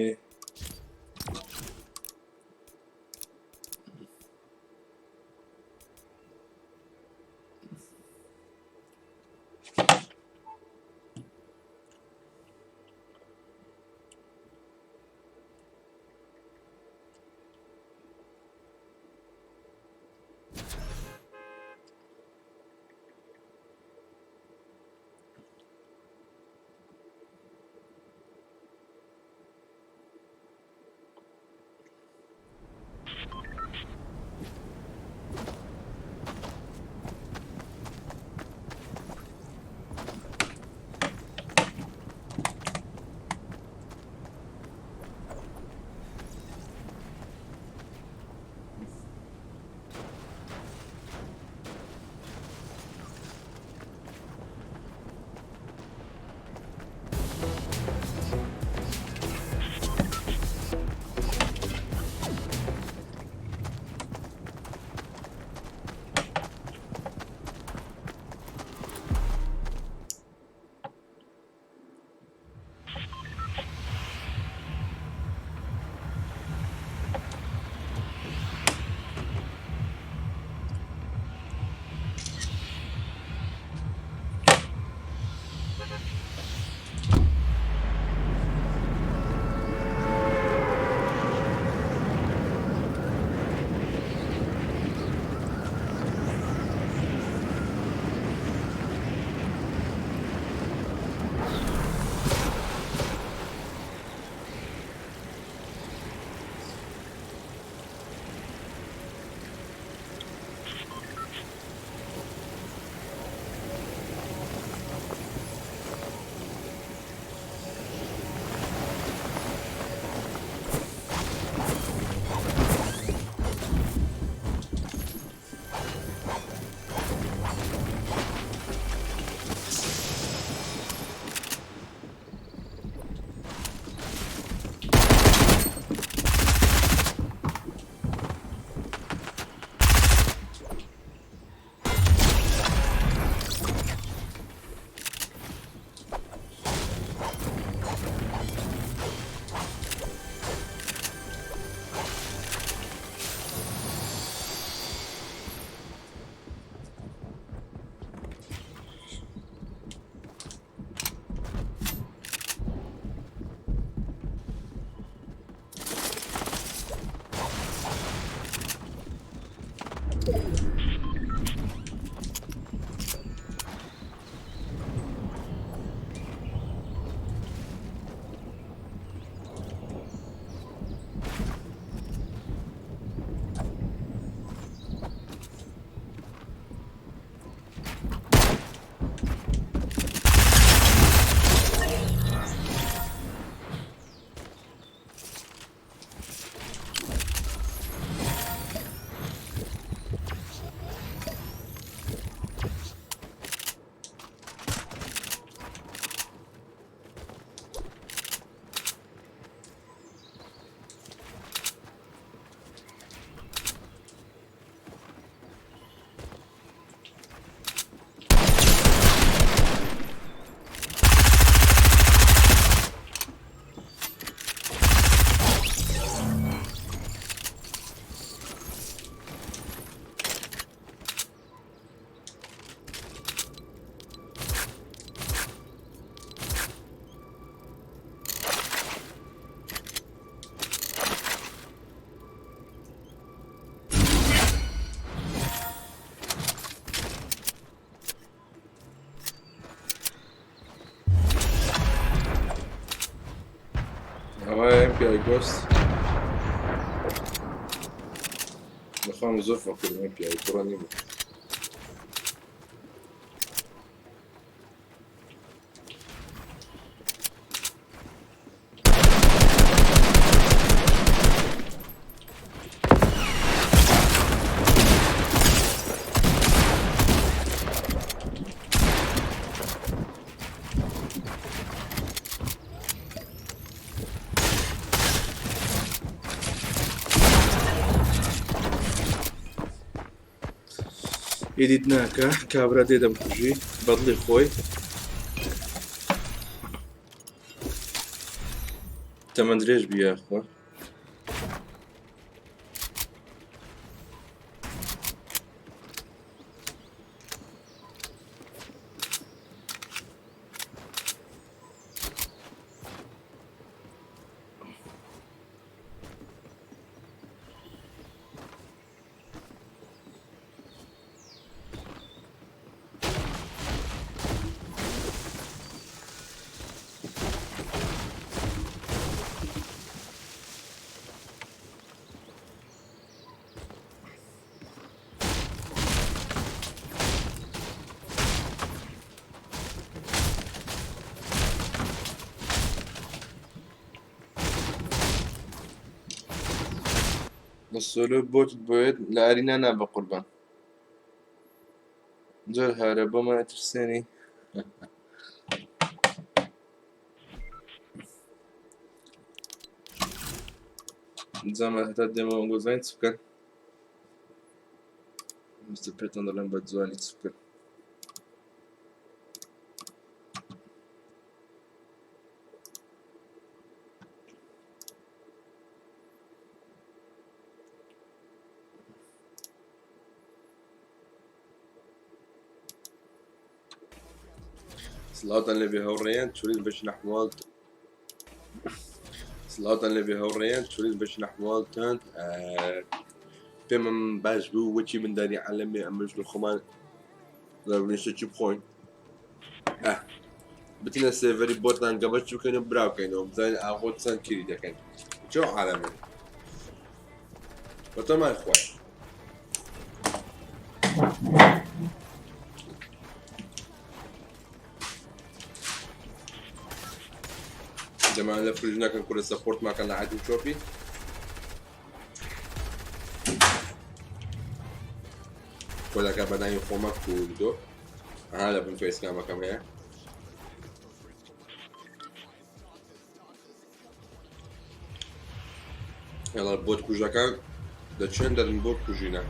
پیای گۆست بەخوام زۆر فەقیرم پیاوی توڕە نیمە. ئیدیت ناکە کابرا دێ دەمکوژی بەدڵی خۆی تەمەند درێژ بی یاخوا. سۆلۆ بۆتت بۆیت لە ئارینا نا بەقوربان زۆر هارە بۆمان ئەترسێنی. زەمە هەتا دێمەوە گۆزانین چ بکەن مستر پێتان دەڵێم بە جوانی چ بکەن. سڵاوتان لێبێ هاوڕێیان چۆنین بەشی نەحواڵ سڵاوتان لێبێ هاوڕێیان چۆنین بەشی نەحواڵتان پێمم باش بوو وەچی مندانی عالەمێ ئەمەش لە خۆمان لە چی بخۆین بچنە سێڤەری بۆتان گەبە چووکەن و براوکەینەوە بزانین ئاخۆ چەند کیری دەکەن چۆ عالەمێ بەتەمای خۆی جەمان لە فرژ نەکەن کورە سەپۆرت ماکەن لە عەدی چۆپی کۆدەکە بەناوی خۆمە کوردۆ ئەها لە بن فەیسکامەکەم هەیە یاڵا بۆت کوژەکان دەچێن دەرن بۆت کوژینە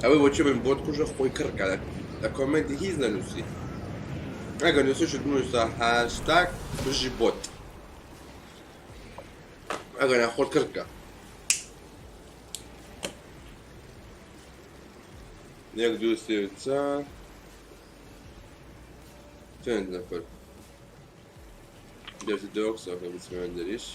ئەوەی وەچی بن بۆت کوژە خۆی کڕکە لە کۆمێنتی هیچ نەنووسی ئەگەر نووسیشت بنووسە هاشتاگ بژی بۆت ئەگەر ناخۆت کڕکە یەک دوو سێ چوار پێنج نەفەر دێتە دۆکس ئۆکە بچمە دەریش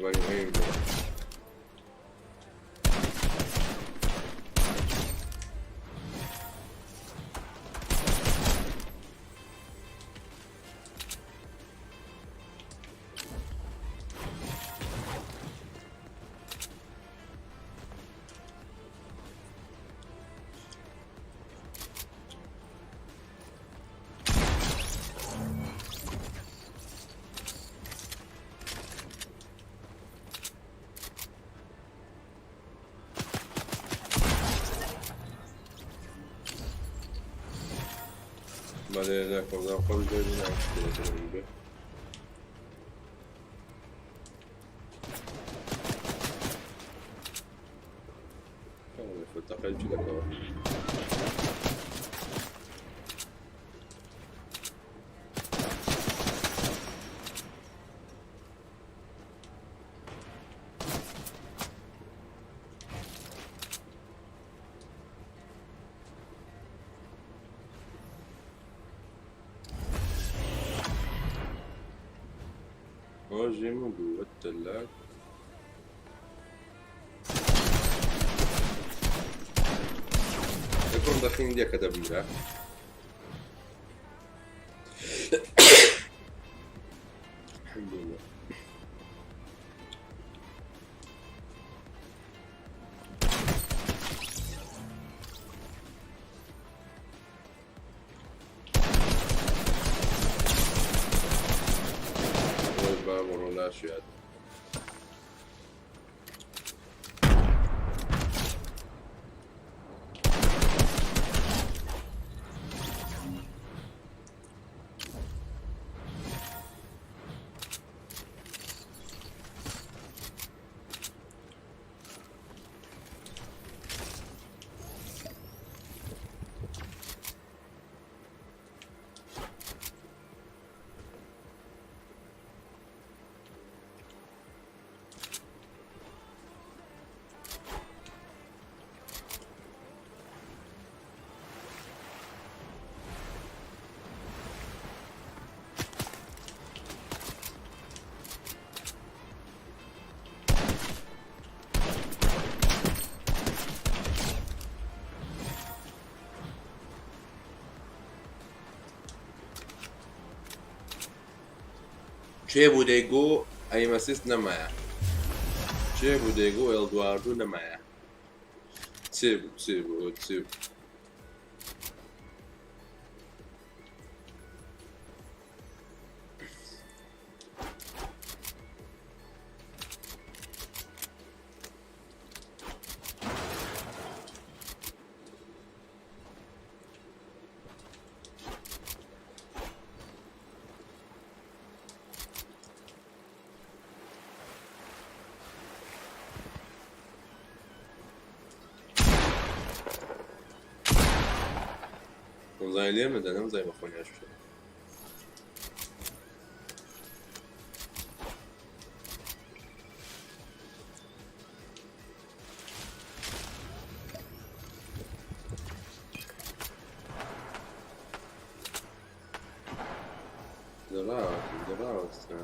بەنگ ئەیم بۆ. بەڵێ لە کۆڵدا خۆم دەبی ناوشتێ. تەقەی چی دەکەوە؟ هاجم جوا الثلاجة. يكون داخلين دي كتب مراة. الحمد لله. والباب ولا شيء. چێ بوو دەیگۆ ئەیمەسیست نەمایە، چێ بوو دەیگۆ ئێلدواردو نەمایە، چێ بوو چێ بوو چێ بوو. نەمزای لێ مدە، نەمزای بە خۆنیاش بشە. دراوەستە.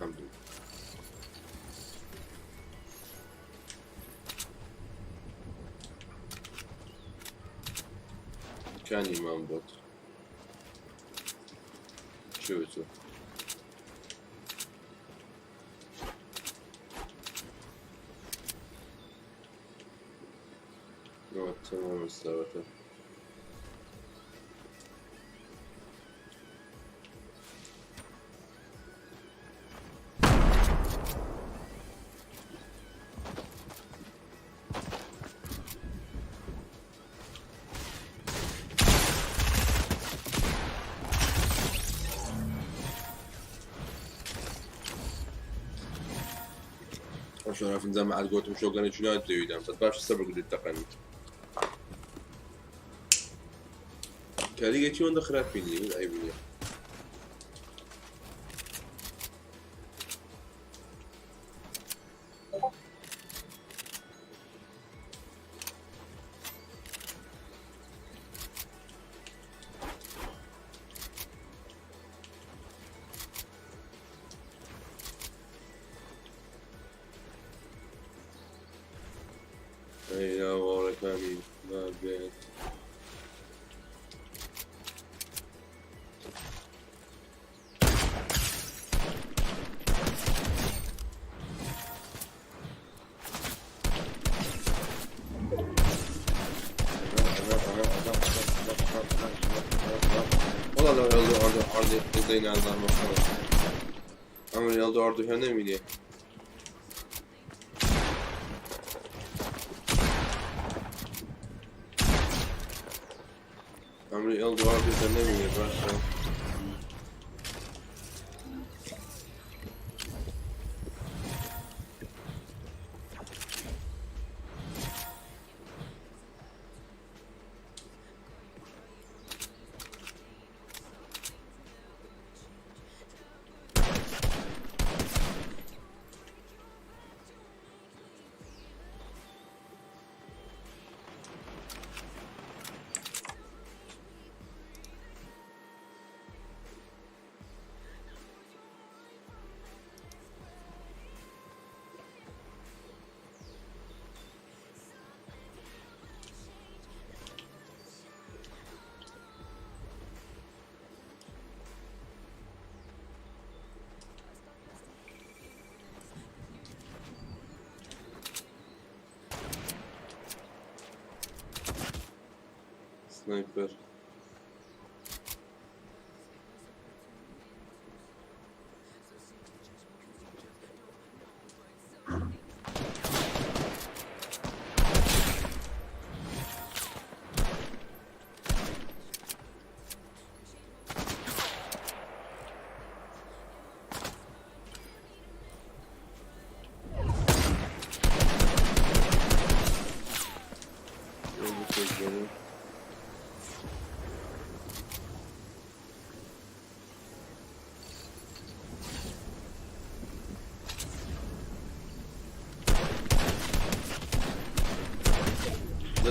الحمد لله. كان إمام بوت شو تمام استوت. شۆنا فنجان معاد گوتم شۆگەنە چونات دەویدام بەس باش سەبر گوت تەقەنی کاریگە چی وەندە خراپی نییە من عیب نییە. ئەی ناوەڕەکانی نابێت. والله لو يلدو أرض أرض يلدينا عن عمل يلدو أرض هنا ميني. عمل يلدو أرض هنا ميني باشا. سنايبر.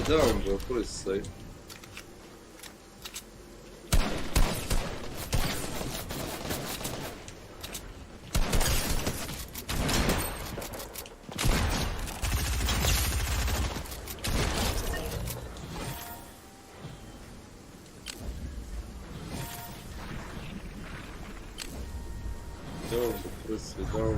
Devam bu burası. Devam bu burası devam bu.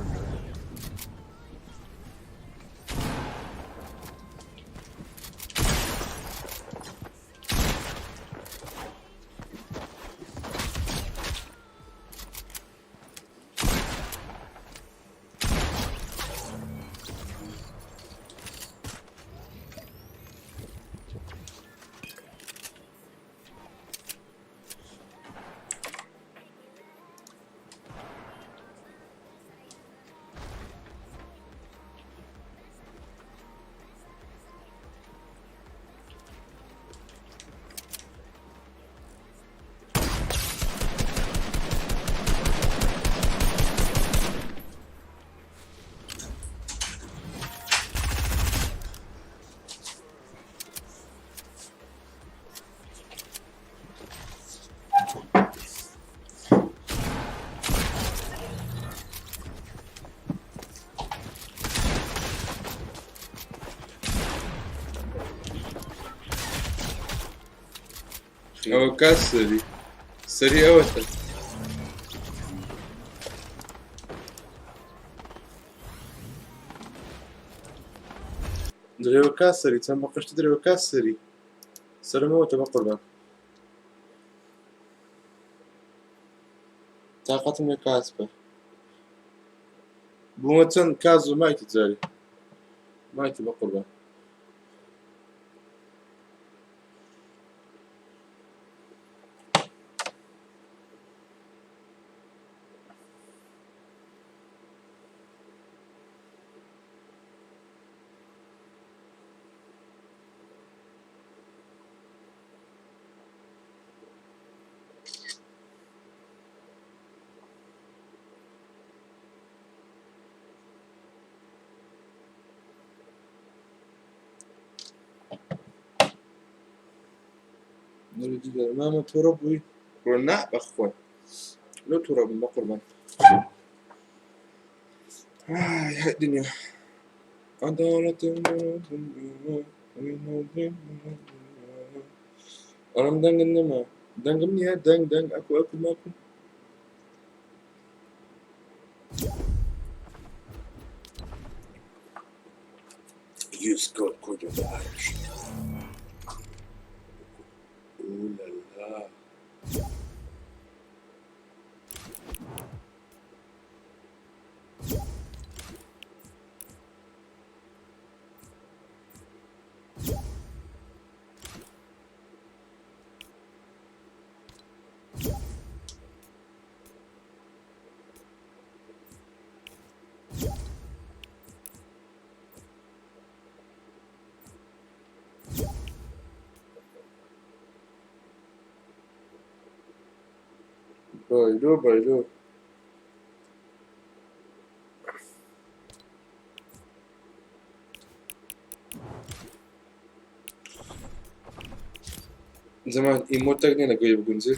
ئەوە کات سەری سەری ئەوەتە. درێوە کات سەری چەند بە قشتی درێوە کات سەری سەرمەوەتە بە قوربان تاقەتم لە کاس بە بوومە چەند کاز و مایتی جاری مایتی بە قوربان. مامە تووڕە بووی؟ بڕۆ نا بەخوا لۆ تووڕە بووم بەقوربان. ئای هەی دنیا. ئەڵم دەنگم نەما دەنگم نییە دەنگ دەنگ ئەکو ئەکو ماکو Use code Kojo the Irish. Ooh la la. بایلو بایلو زمان ئیمۆتێک نیە لە گوێی بگونجێ.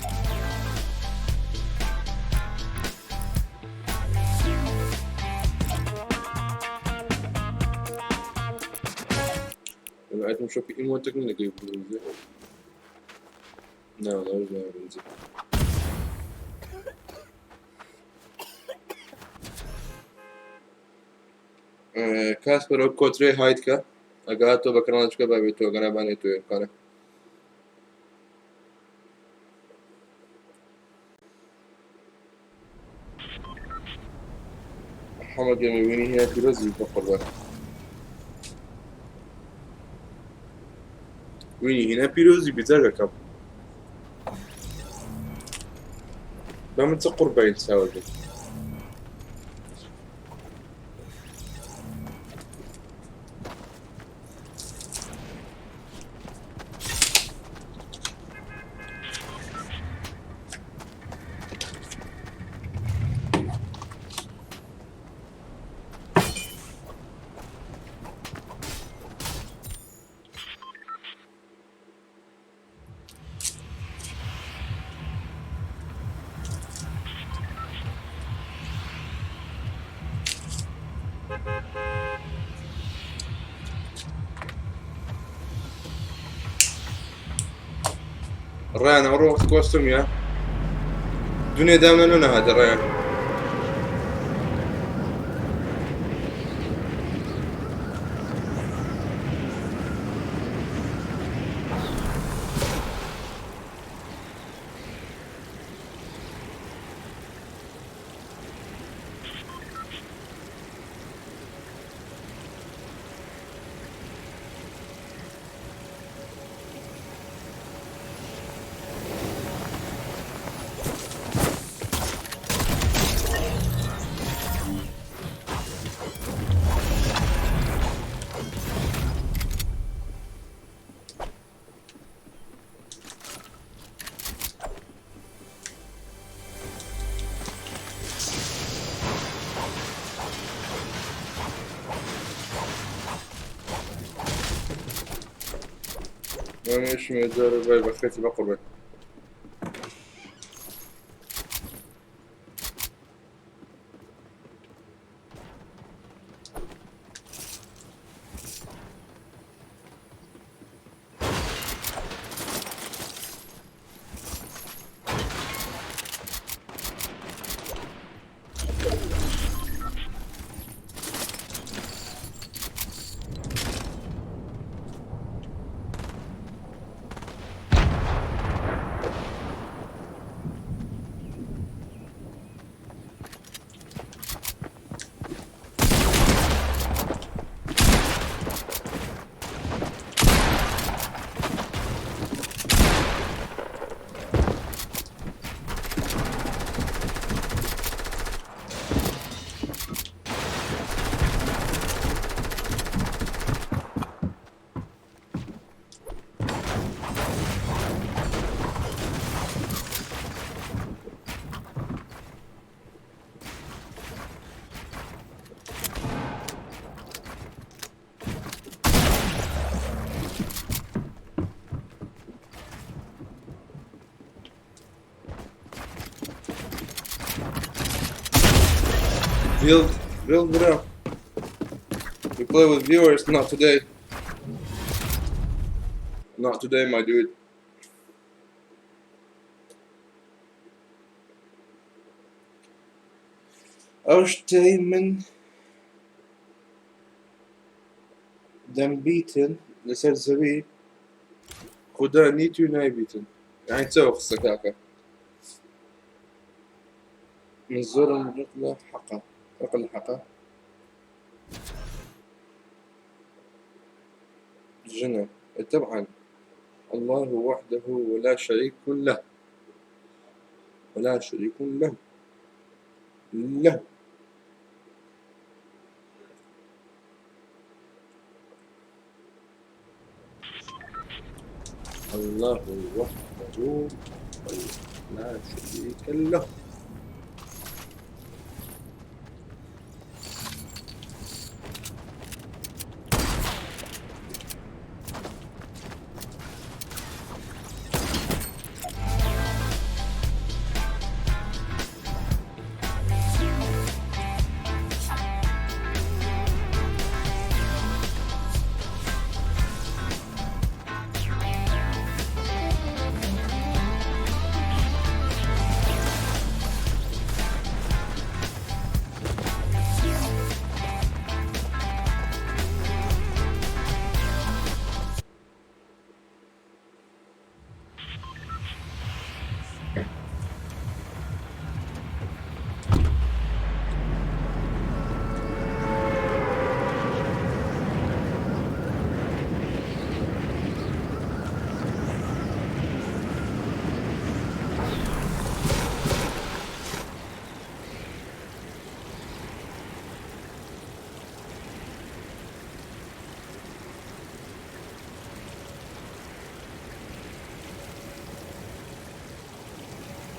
ئایتم شۆپی ئیمۆتێک نیە لە گوێی بگونجێ. نا لەوەش ناگونجێ. کاسپەر ئەو کۆترەی هایت کە ئەگە تۆ بە کەناڵ چکە بابێت تۆ گەنا بانێ تۆ کارە محەممەد گەمەوینی هەیە پیرۆزی بە قوربان وینی هینا پیرۆزی بیزارەکەم بە من چ قوربانی چاوە بێت ڕیان ئەوڕۆ وەخت کۆستم یا دونێ دامە نە نەهاتە ڕیان بەخێتی بە قوربان. Build, build bro. We play with viewers, not today. Not today, my dude. ئەو شتەی من دەمبیتن لەسەر زەوی خودا نیت و نایبیتن یعنی چەوە قسە کاکە من زۆرم ڕق لە حەقە ڕق لە حەقە ژنە طبعا الله وحده ولا شريك له ولا شريك له له الله وحده لا شريك له.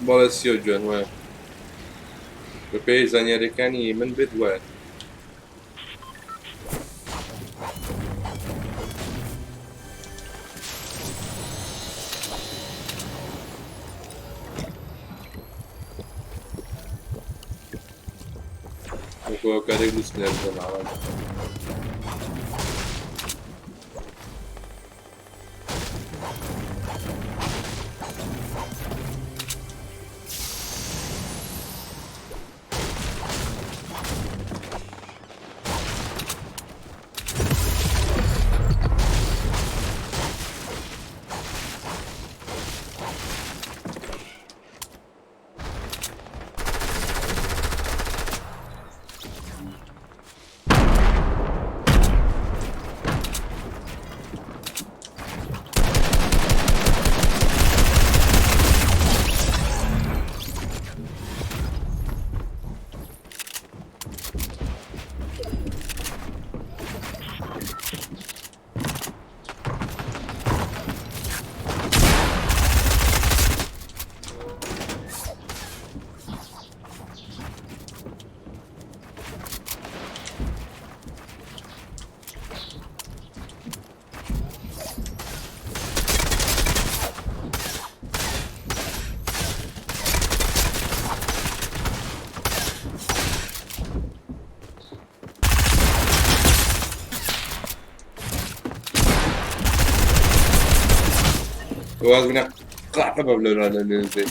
بەڵێ سیۆ جوێن وایە بەپێی زانیاریەکانی من بێت وایە. وەکو کارێک بچنە جەماوەند. واز من قاع قبل ننزل.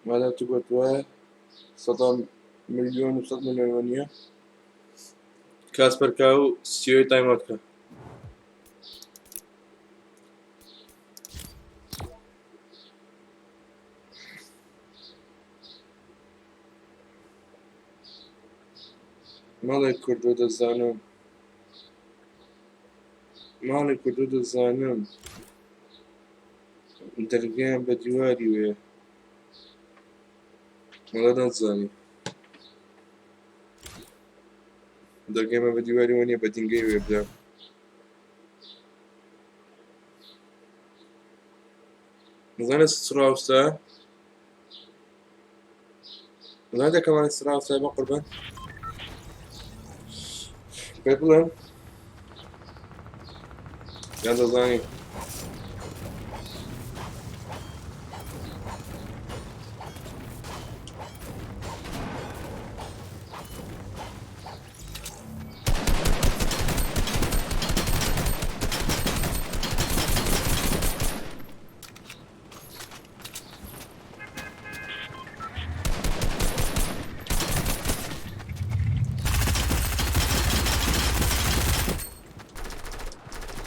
ماذا تقول؟ سەدا ملیۆن و سەد ملیۆن نییە. کاسپەر کا و سیۆی تایمات کە. ماڵێ کوردۆ دەزانم، ماڵی کوردۆ دەزانم، دەرگەیان بە دیواری وێ. وەڵا نازانی دەرگەیان بە دیواری وە نییە، بە دینگەی وێ برا. دەزانێت سڕاوسە؟ دەزانێت دەکەمانە سڕاوسە بە قوربان؟ پێ بڵێم یان دەزانی؟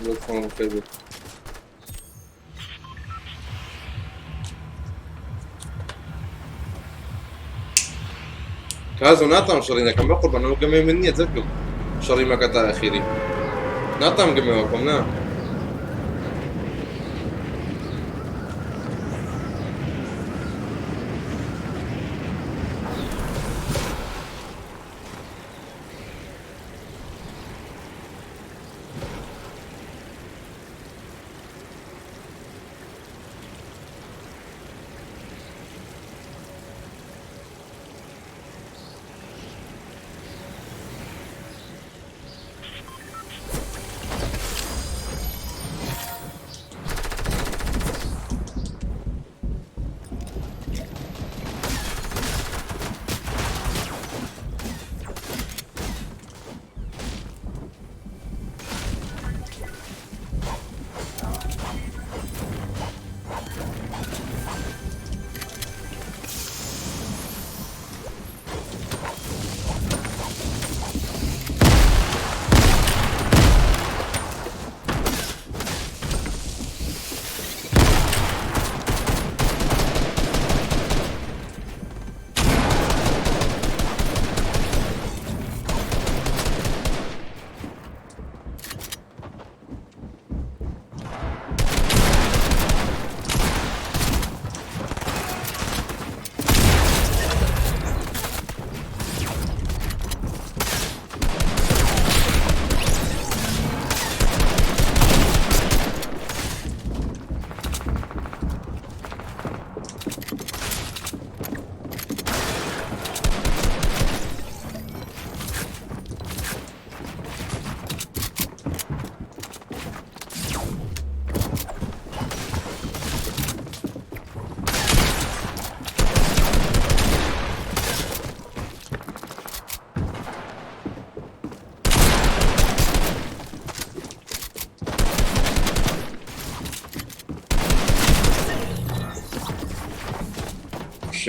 بەس خۆم بەخێر بێت. کازۆ ناتام شەڕی نەکەم بە قوربان ئەوە گەمەی من نییە زەرکم شەڕی مەکە تا ئەخیری ناتام گەمەوە بکەم نا.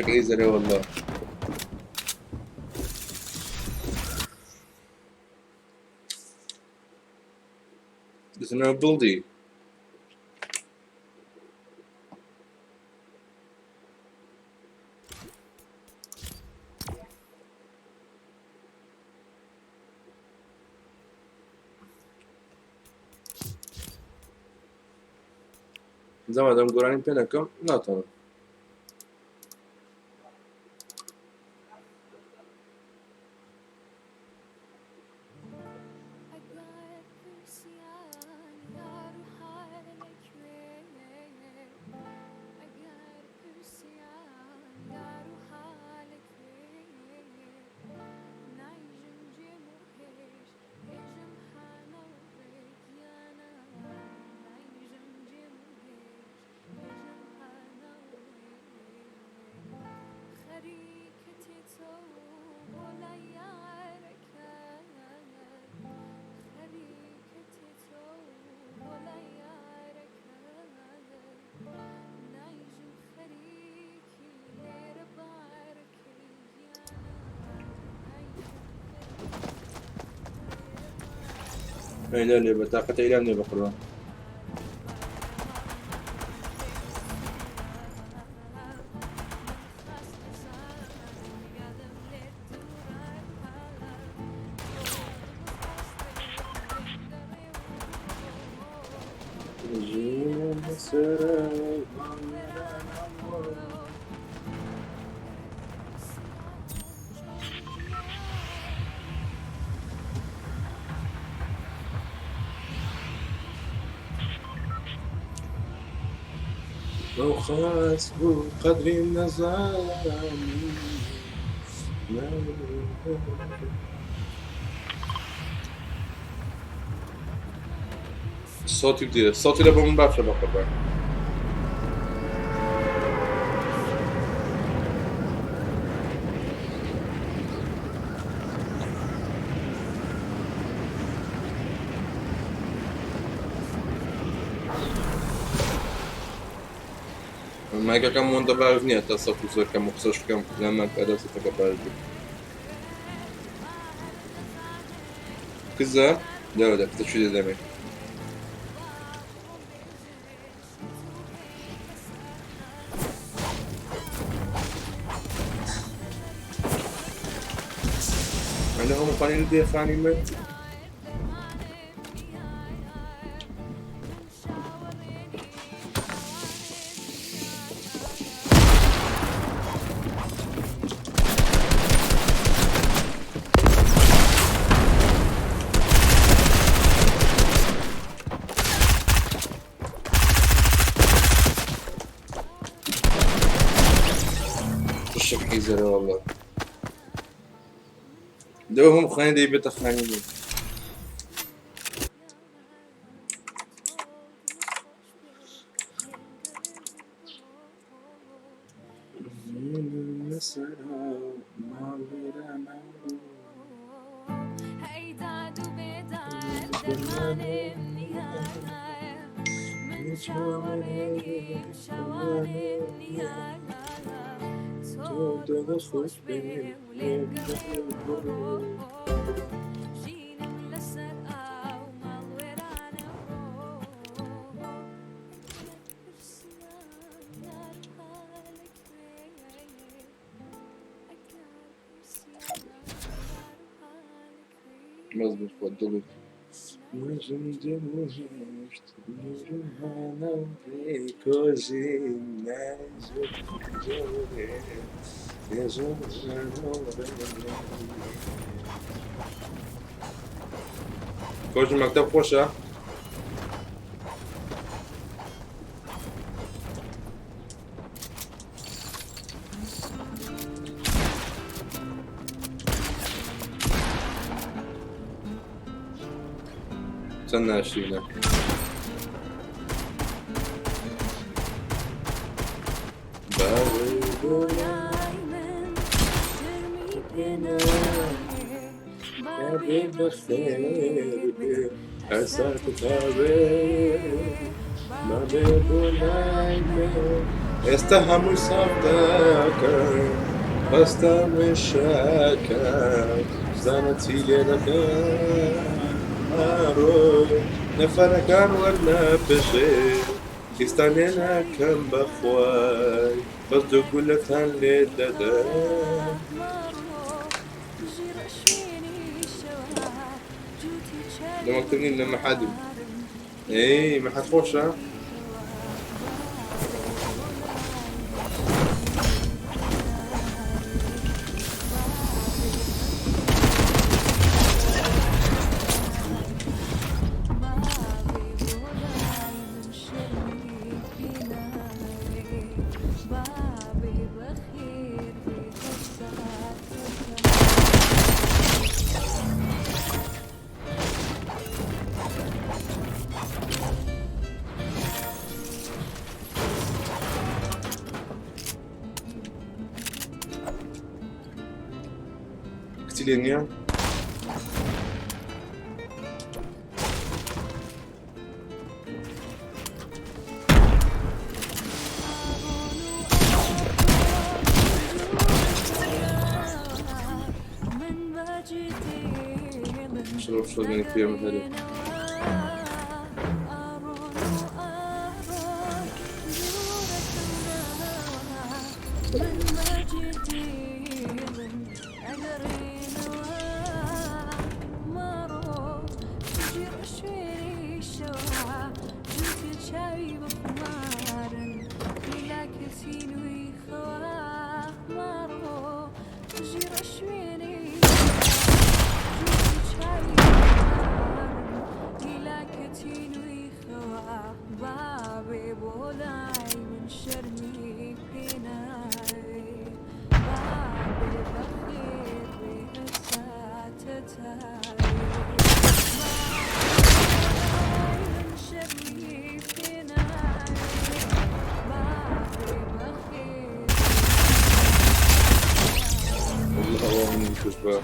شكلي زلي والله. There's no building. زما دەم گۆرانی پێ نەکەم ناتوانم. لا لا بطاقة إعلام بقرا. لو خلاص قدري النظام. الصوت يبدي الصوت اللي من باشا بقى. مایکەکەم وەندە باش نییە تا سەف و زۆر کەم و قسەش بکەم لەمە ئەدەستەکە باش بێت. کزە لەوە دە کزە چی دەدەمێ. ئەنە هەموو خانی دێ خانی من. وشك حيزرة والله. دوهم خاني دي بيت خاني من. مظبوط فضلت. کۆچ مەکتەب خۆشە؟ چەند ناشرینە. ئێستا هەمووی ساف دەکەم، بەستە مشەکە زانە چی لێ دەکەم. ئارۆ نەفەرەکان وەرنەپژێ، ئێستا لێ ناکەم بەخوای، بەس دوو گولەتان لێ دەدەم. لە مەکتەب نیم لە مەحادم. ئەی مەحاد خۆشە؟ کچی لێ نییە؟ شرب شرب فيها مثلا. والله من كشبه.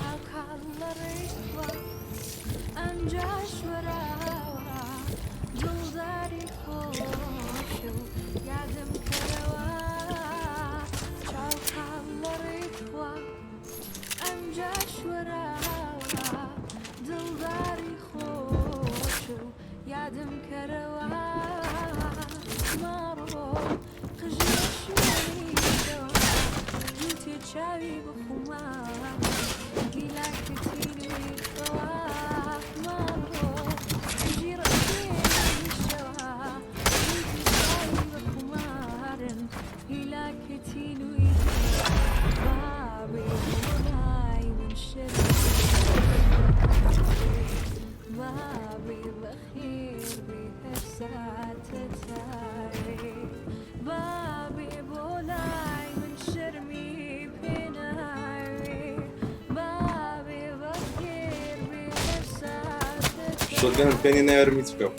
شۆتگەنم پێنی نایەرم هیچ بکەم.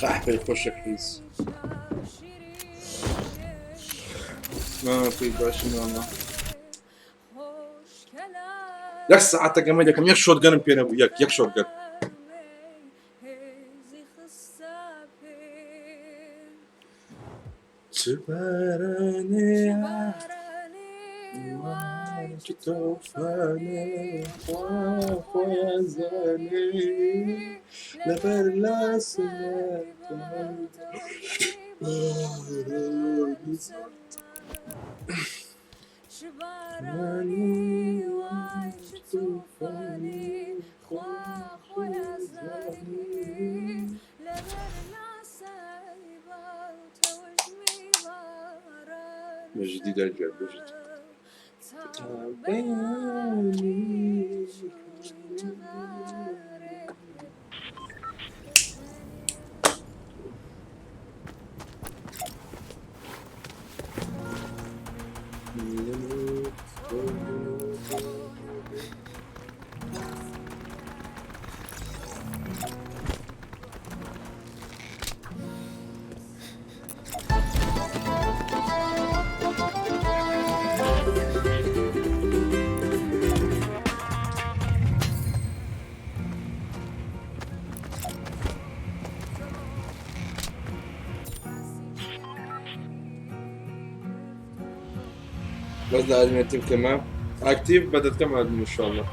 قەحپەی خۆشە حیز. مامە پێی باشی مامە. یەک سەعاتە گەمەی دەکەم یەک شۆتگەنم پێ نەبوو یەک یەک شۆتگەن. چ بارانێ چ تۆفانێ خوا خۆیان زانێ لەبەر لاسە بجدي دجال بجد. بس لازم تيم تمام اكتيف بدأت كم ان شاء الله.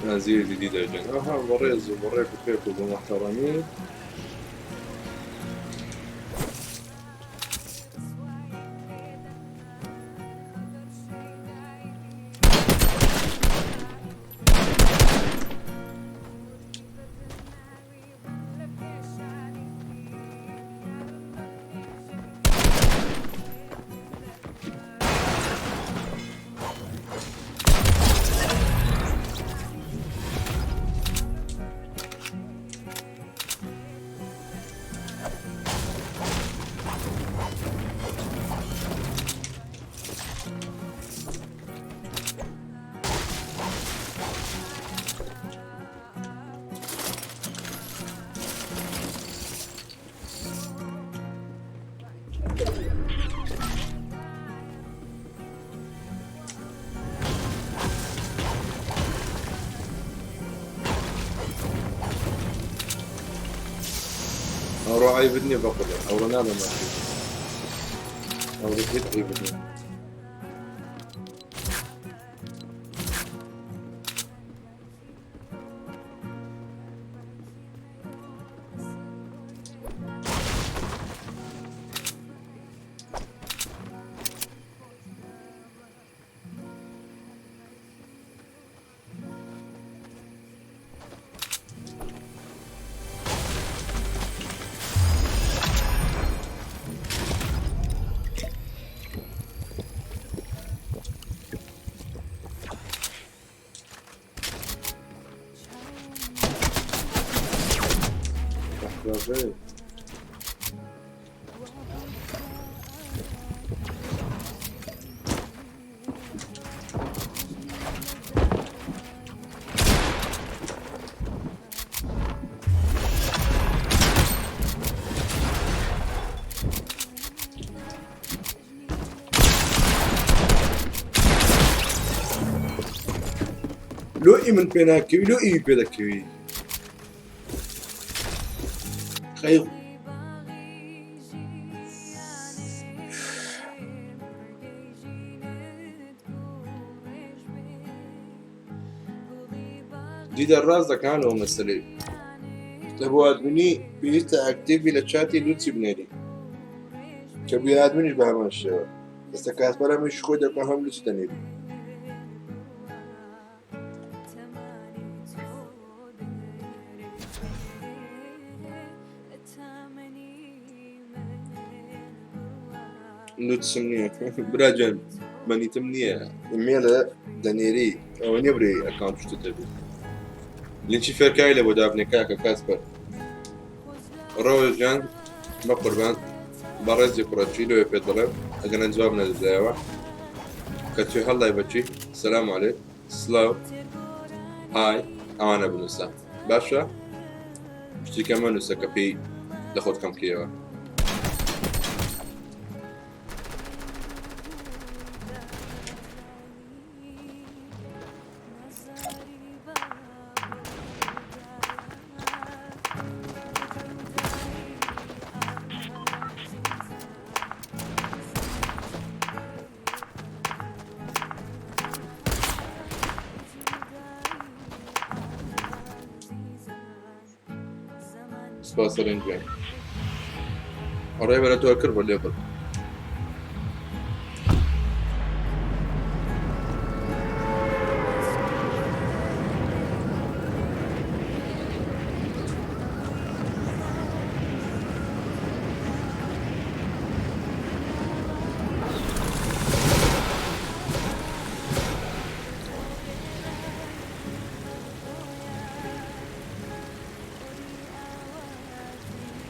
نازیری دیدە گیان ئەها بەڕێز و بەڕێک و پێک و بە محتەڕەمی. ئەوڕۆ عەیبت نییە بەقوربان ئەوڕۆ نابە مافی ئەوڕۆ هیچ عەیبت نییە. بەخرابەی. لۆ ئی من پێ ناکەوی لۆ ئی پێ دەکەوی خەی دیدە ڕاست دەکان لەو مەسەلەی لە بۆ ئادمینی پێویستە ئەکتیڤی لە چاتی لوچی بنێری کە بووی ئادمینیش بە هەمان شێوە ئێستا کاسپەرەمیش خۆی دەکەن هەم لوچ دەنێری. لوتسم نییە برا گیان مەنیتم نییە ئیمێلە دەنێری ئەوە نییە برێ ئەکاونت شتت دەبێت لینکی فێرکاری لە بۆ دابنێ کاکە کاسپەر ڕەوە گیان بە قوربان بەڕێزی کوڕەچی لەوێ پێت دەڵێم ئەگەر جواب نەدەدایەوە کە توێ هەڵدای بەچی سەلام عەلەیک سلاو های ئەوانە بنووسە باشە شتی کە مەنووسە کە پێی لە خۆت کەم کەیەوە. سپاس سەرنج گیان ئەڕێ بەرە تۆ کرد بە لێ بڕ.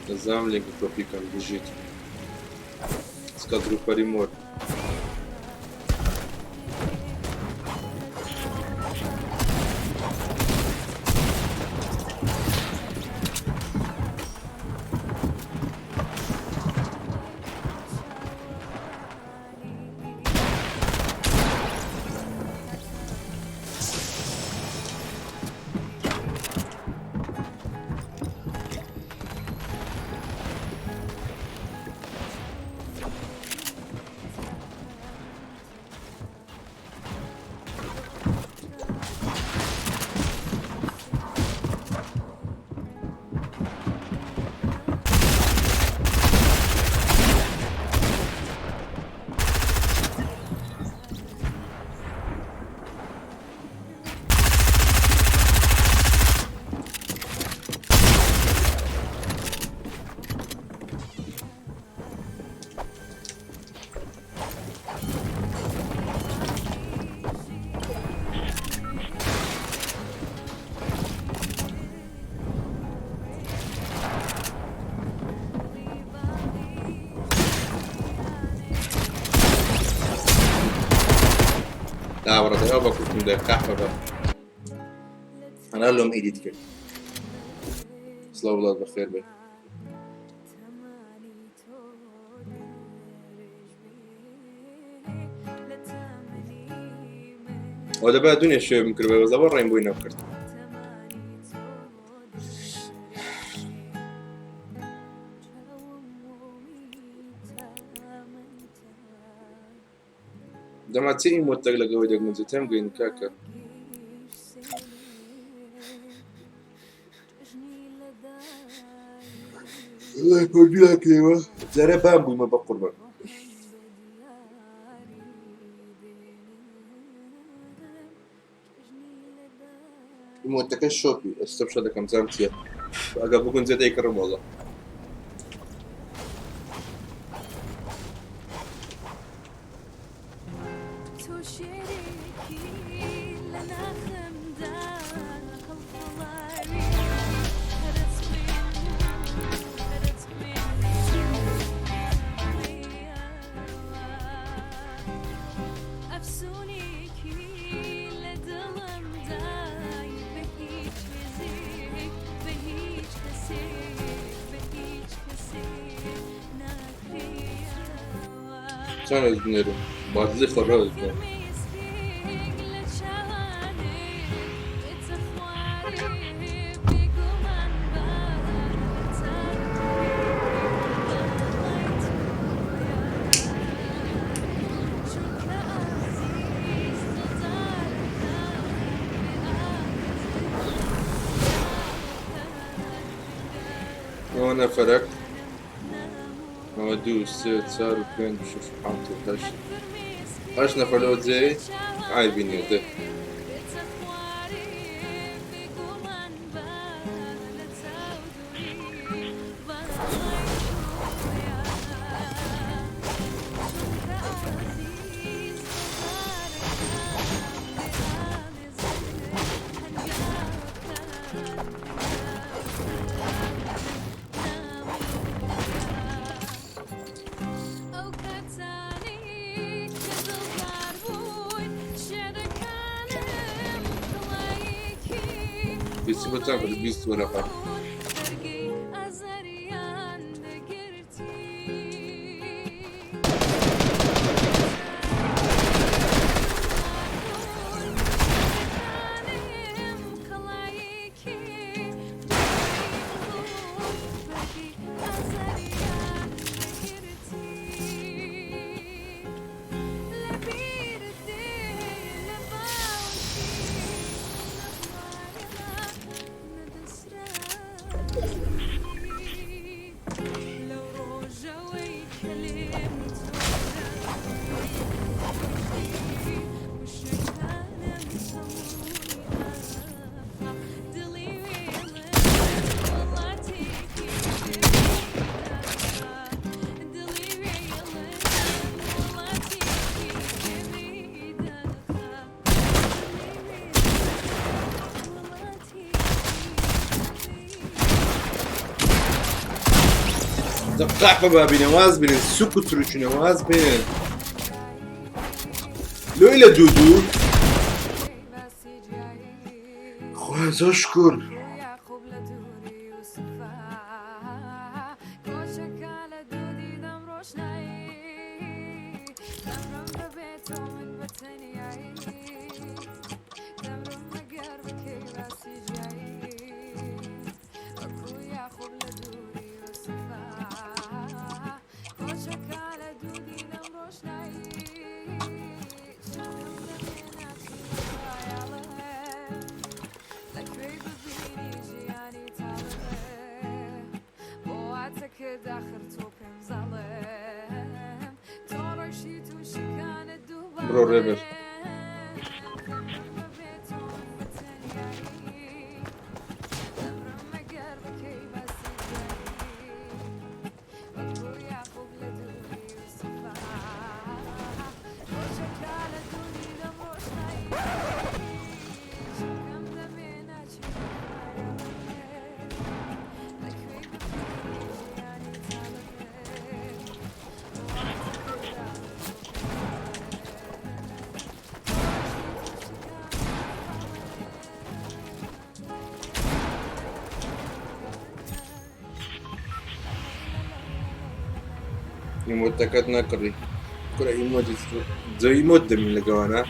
دەزانم لینکی کۆپی کەم بژیت سکە دروپەری مۆر. ئاوڕەدەکە بە کوتم دە قەحپە بە ئەنا لۆم ئیدیت کرد. سڵاو وڵات بەخێر بێ. ئەو دەبا دونێ شوێ بم کرد بە زەبە ڕێم بۆی نەکرد. دەما چی ئیمۆتەک لەگەوەی دەگونجێ تێم گەین کاکە. وەڵای پەبجی ناکەیەوە جارێ بان بوومە بە قوربان. ئیمۆتەکە شۆپی ئێستا شە دەکەم زام چییە ئەگە بگونجێت دەیکڕم وەڵا. چۆن ئەزبنێرم بادلی خۆڕە ئەزبنێرم. ئەوە نەفەرەک ئەوە دوو سێ چار و پێنج شەش حەوت و هەشت هەشت نەفەر لەوە جێی عیبی نییە دە. بیست بۆ چەند کرد؟ 20 وەرەقە. قەحپە بابینە واز بێنن سوک و تروچنە واز بێنن لۆی لە دوو دوو خوا زۆر شکر. بڕۆ ڕێبەر. ئیمۆتەکەت نەکڕی کورە ئیمۆتی زۆ ئیمۆت دەمین لەگەوانە.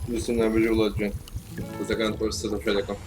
دوستم نابژی وڵات گیان دەستەکانت خۆش سەرم دەکەم.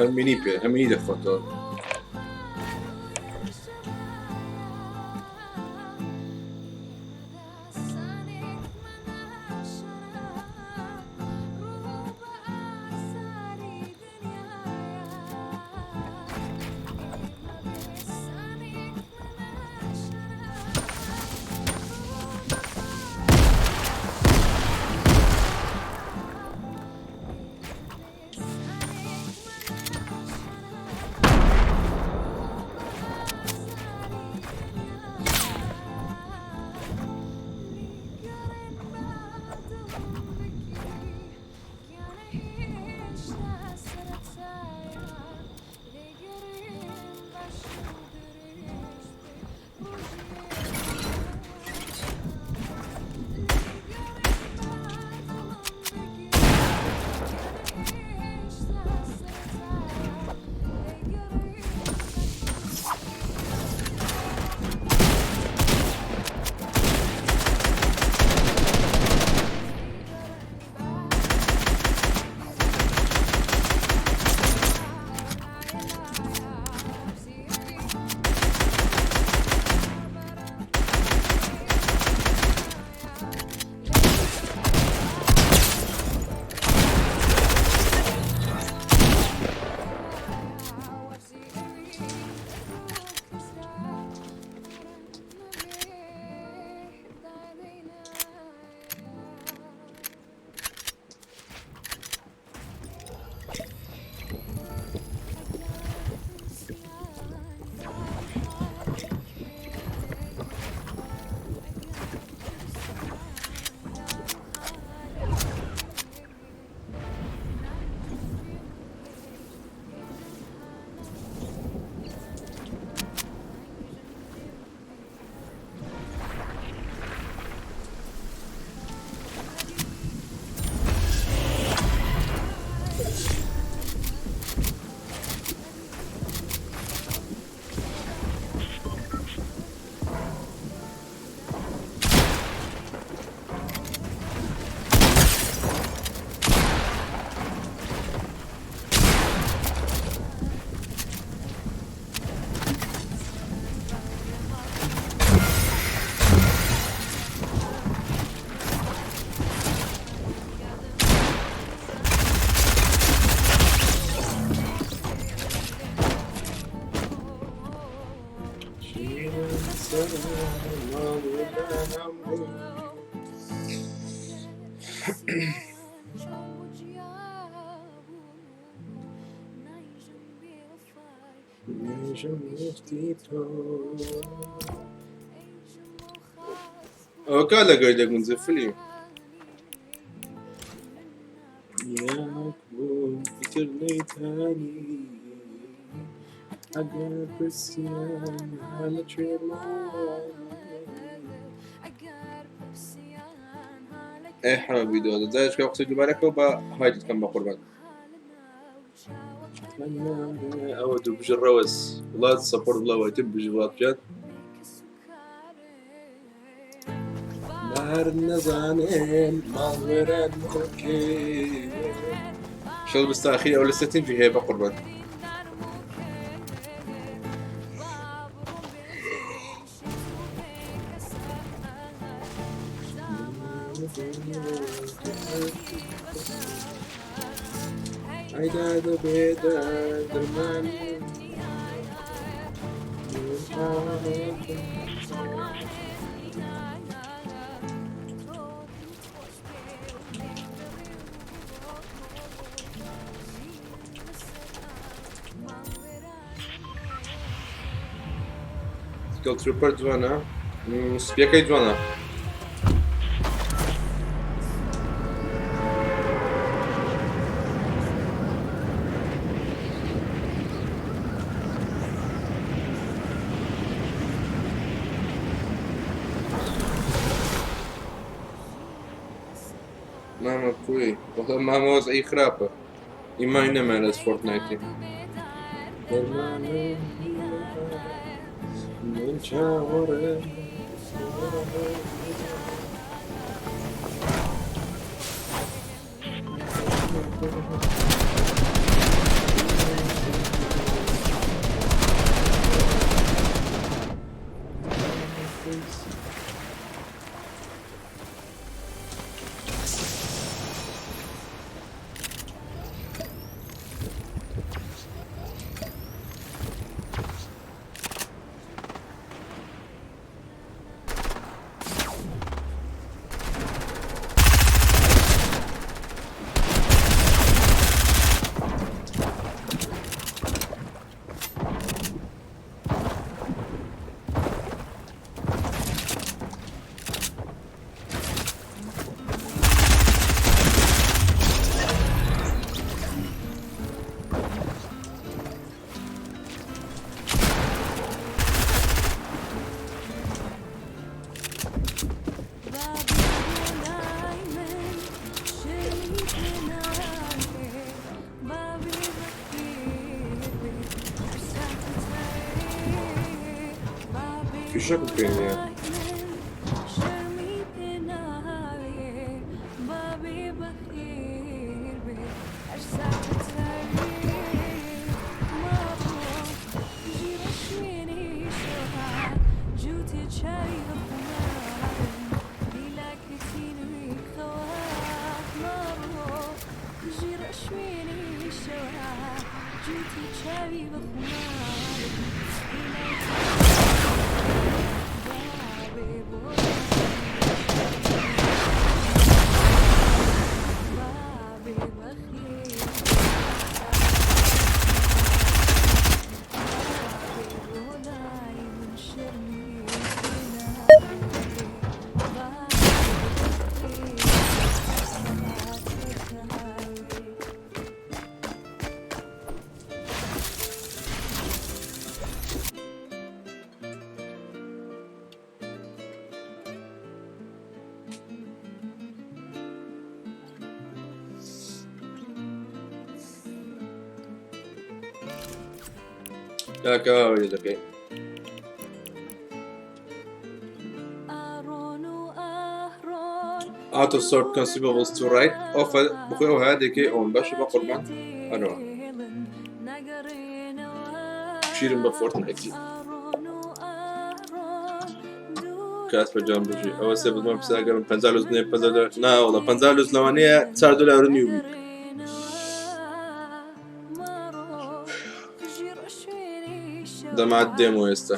هەر مینی پێ هەر مینی دەخواتەوە. ئەوە کا لەگەی دەگونجێ فلیم ئەگەر پرسیان لە کوێ ئەی حەمە ڤیدیۆ دەجارێک قسەی دووبارەکەەوە بە هایدت کەم بە قوربان. ئەوە دوو بژە ڕەوەز وڵات سەپۆرت بڵاوەتم بژی وڵات بجات هەر نەزانێن ماڵ وێران دەکەی. شەڵ بستاخی ئەو لە سەتین هەیە بە قوربان. Skull Trooper جوانە، سپیەکەی جوانە. مامە کوی وەڵا مامە وەزعی خراپە ئیمای نەما لەس فۆرتنایتی. فیشەک بکەین. کاکە دەکەین. Auto sort consumables to right off بخۆی ئەو هەیە ئەوم باشە بە قوربان ئەنەوە شیرم بە فۆرتنایتی کاس بە جام بژی ئەوە سێ بزمان پساگەرم 50 لوز نێ 50 دلار نا وەڵا 50 لوز لەوانەیە 4 دلار و نیو بی. دەمات دێمەوە ئێستا.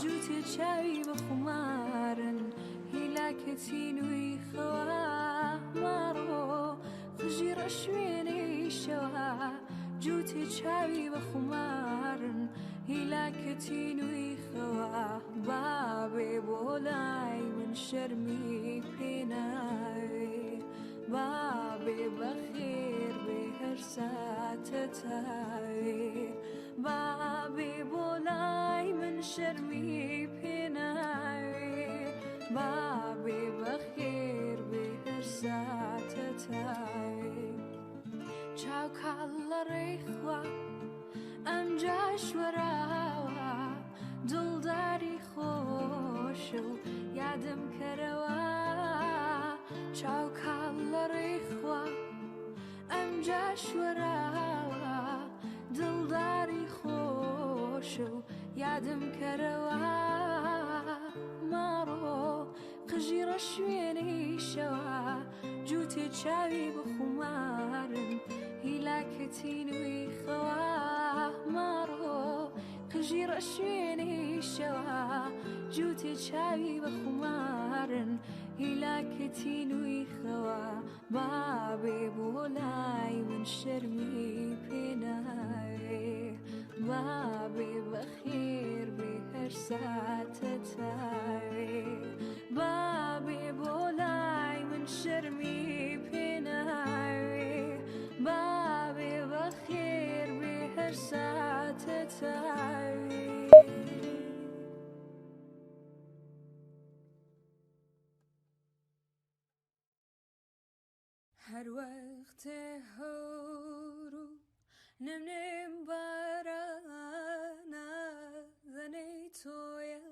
هەر وەختێ هەور و نمنم بارانە دەنەی تۆیە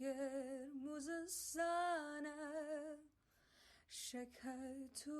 گەرم و زستانە شەکەت و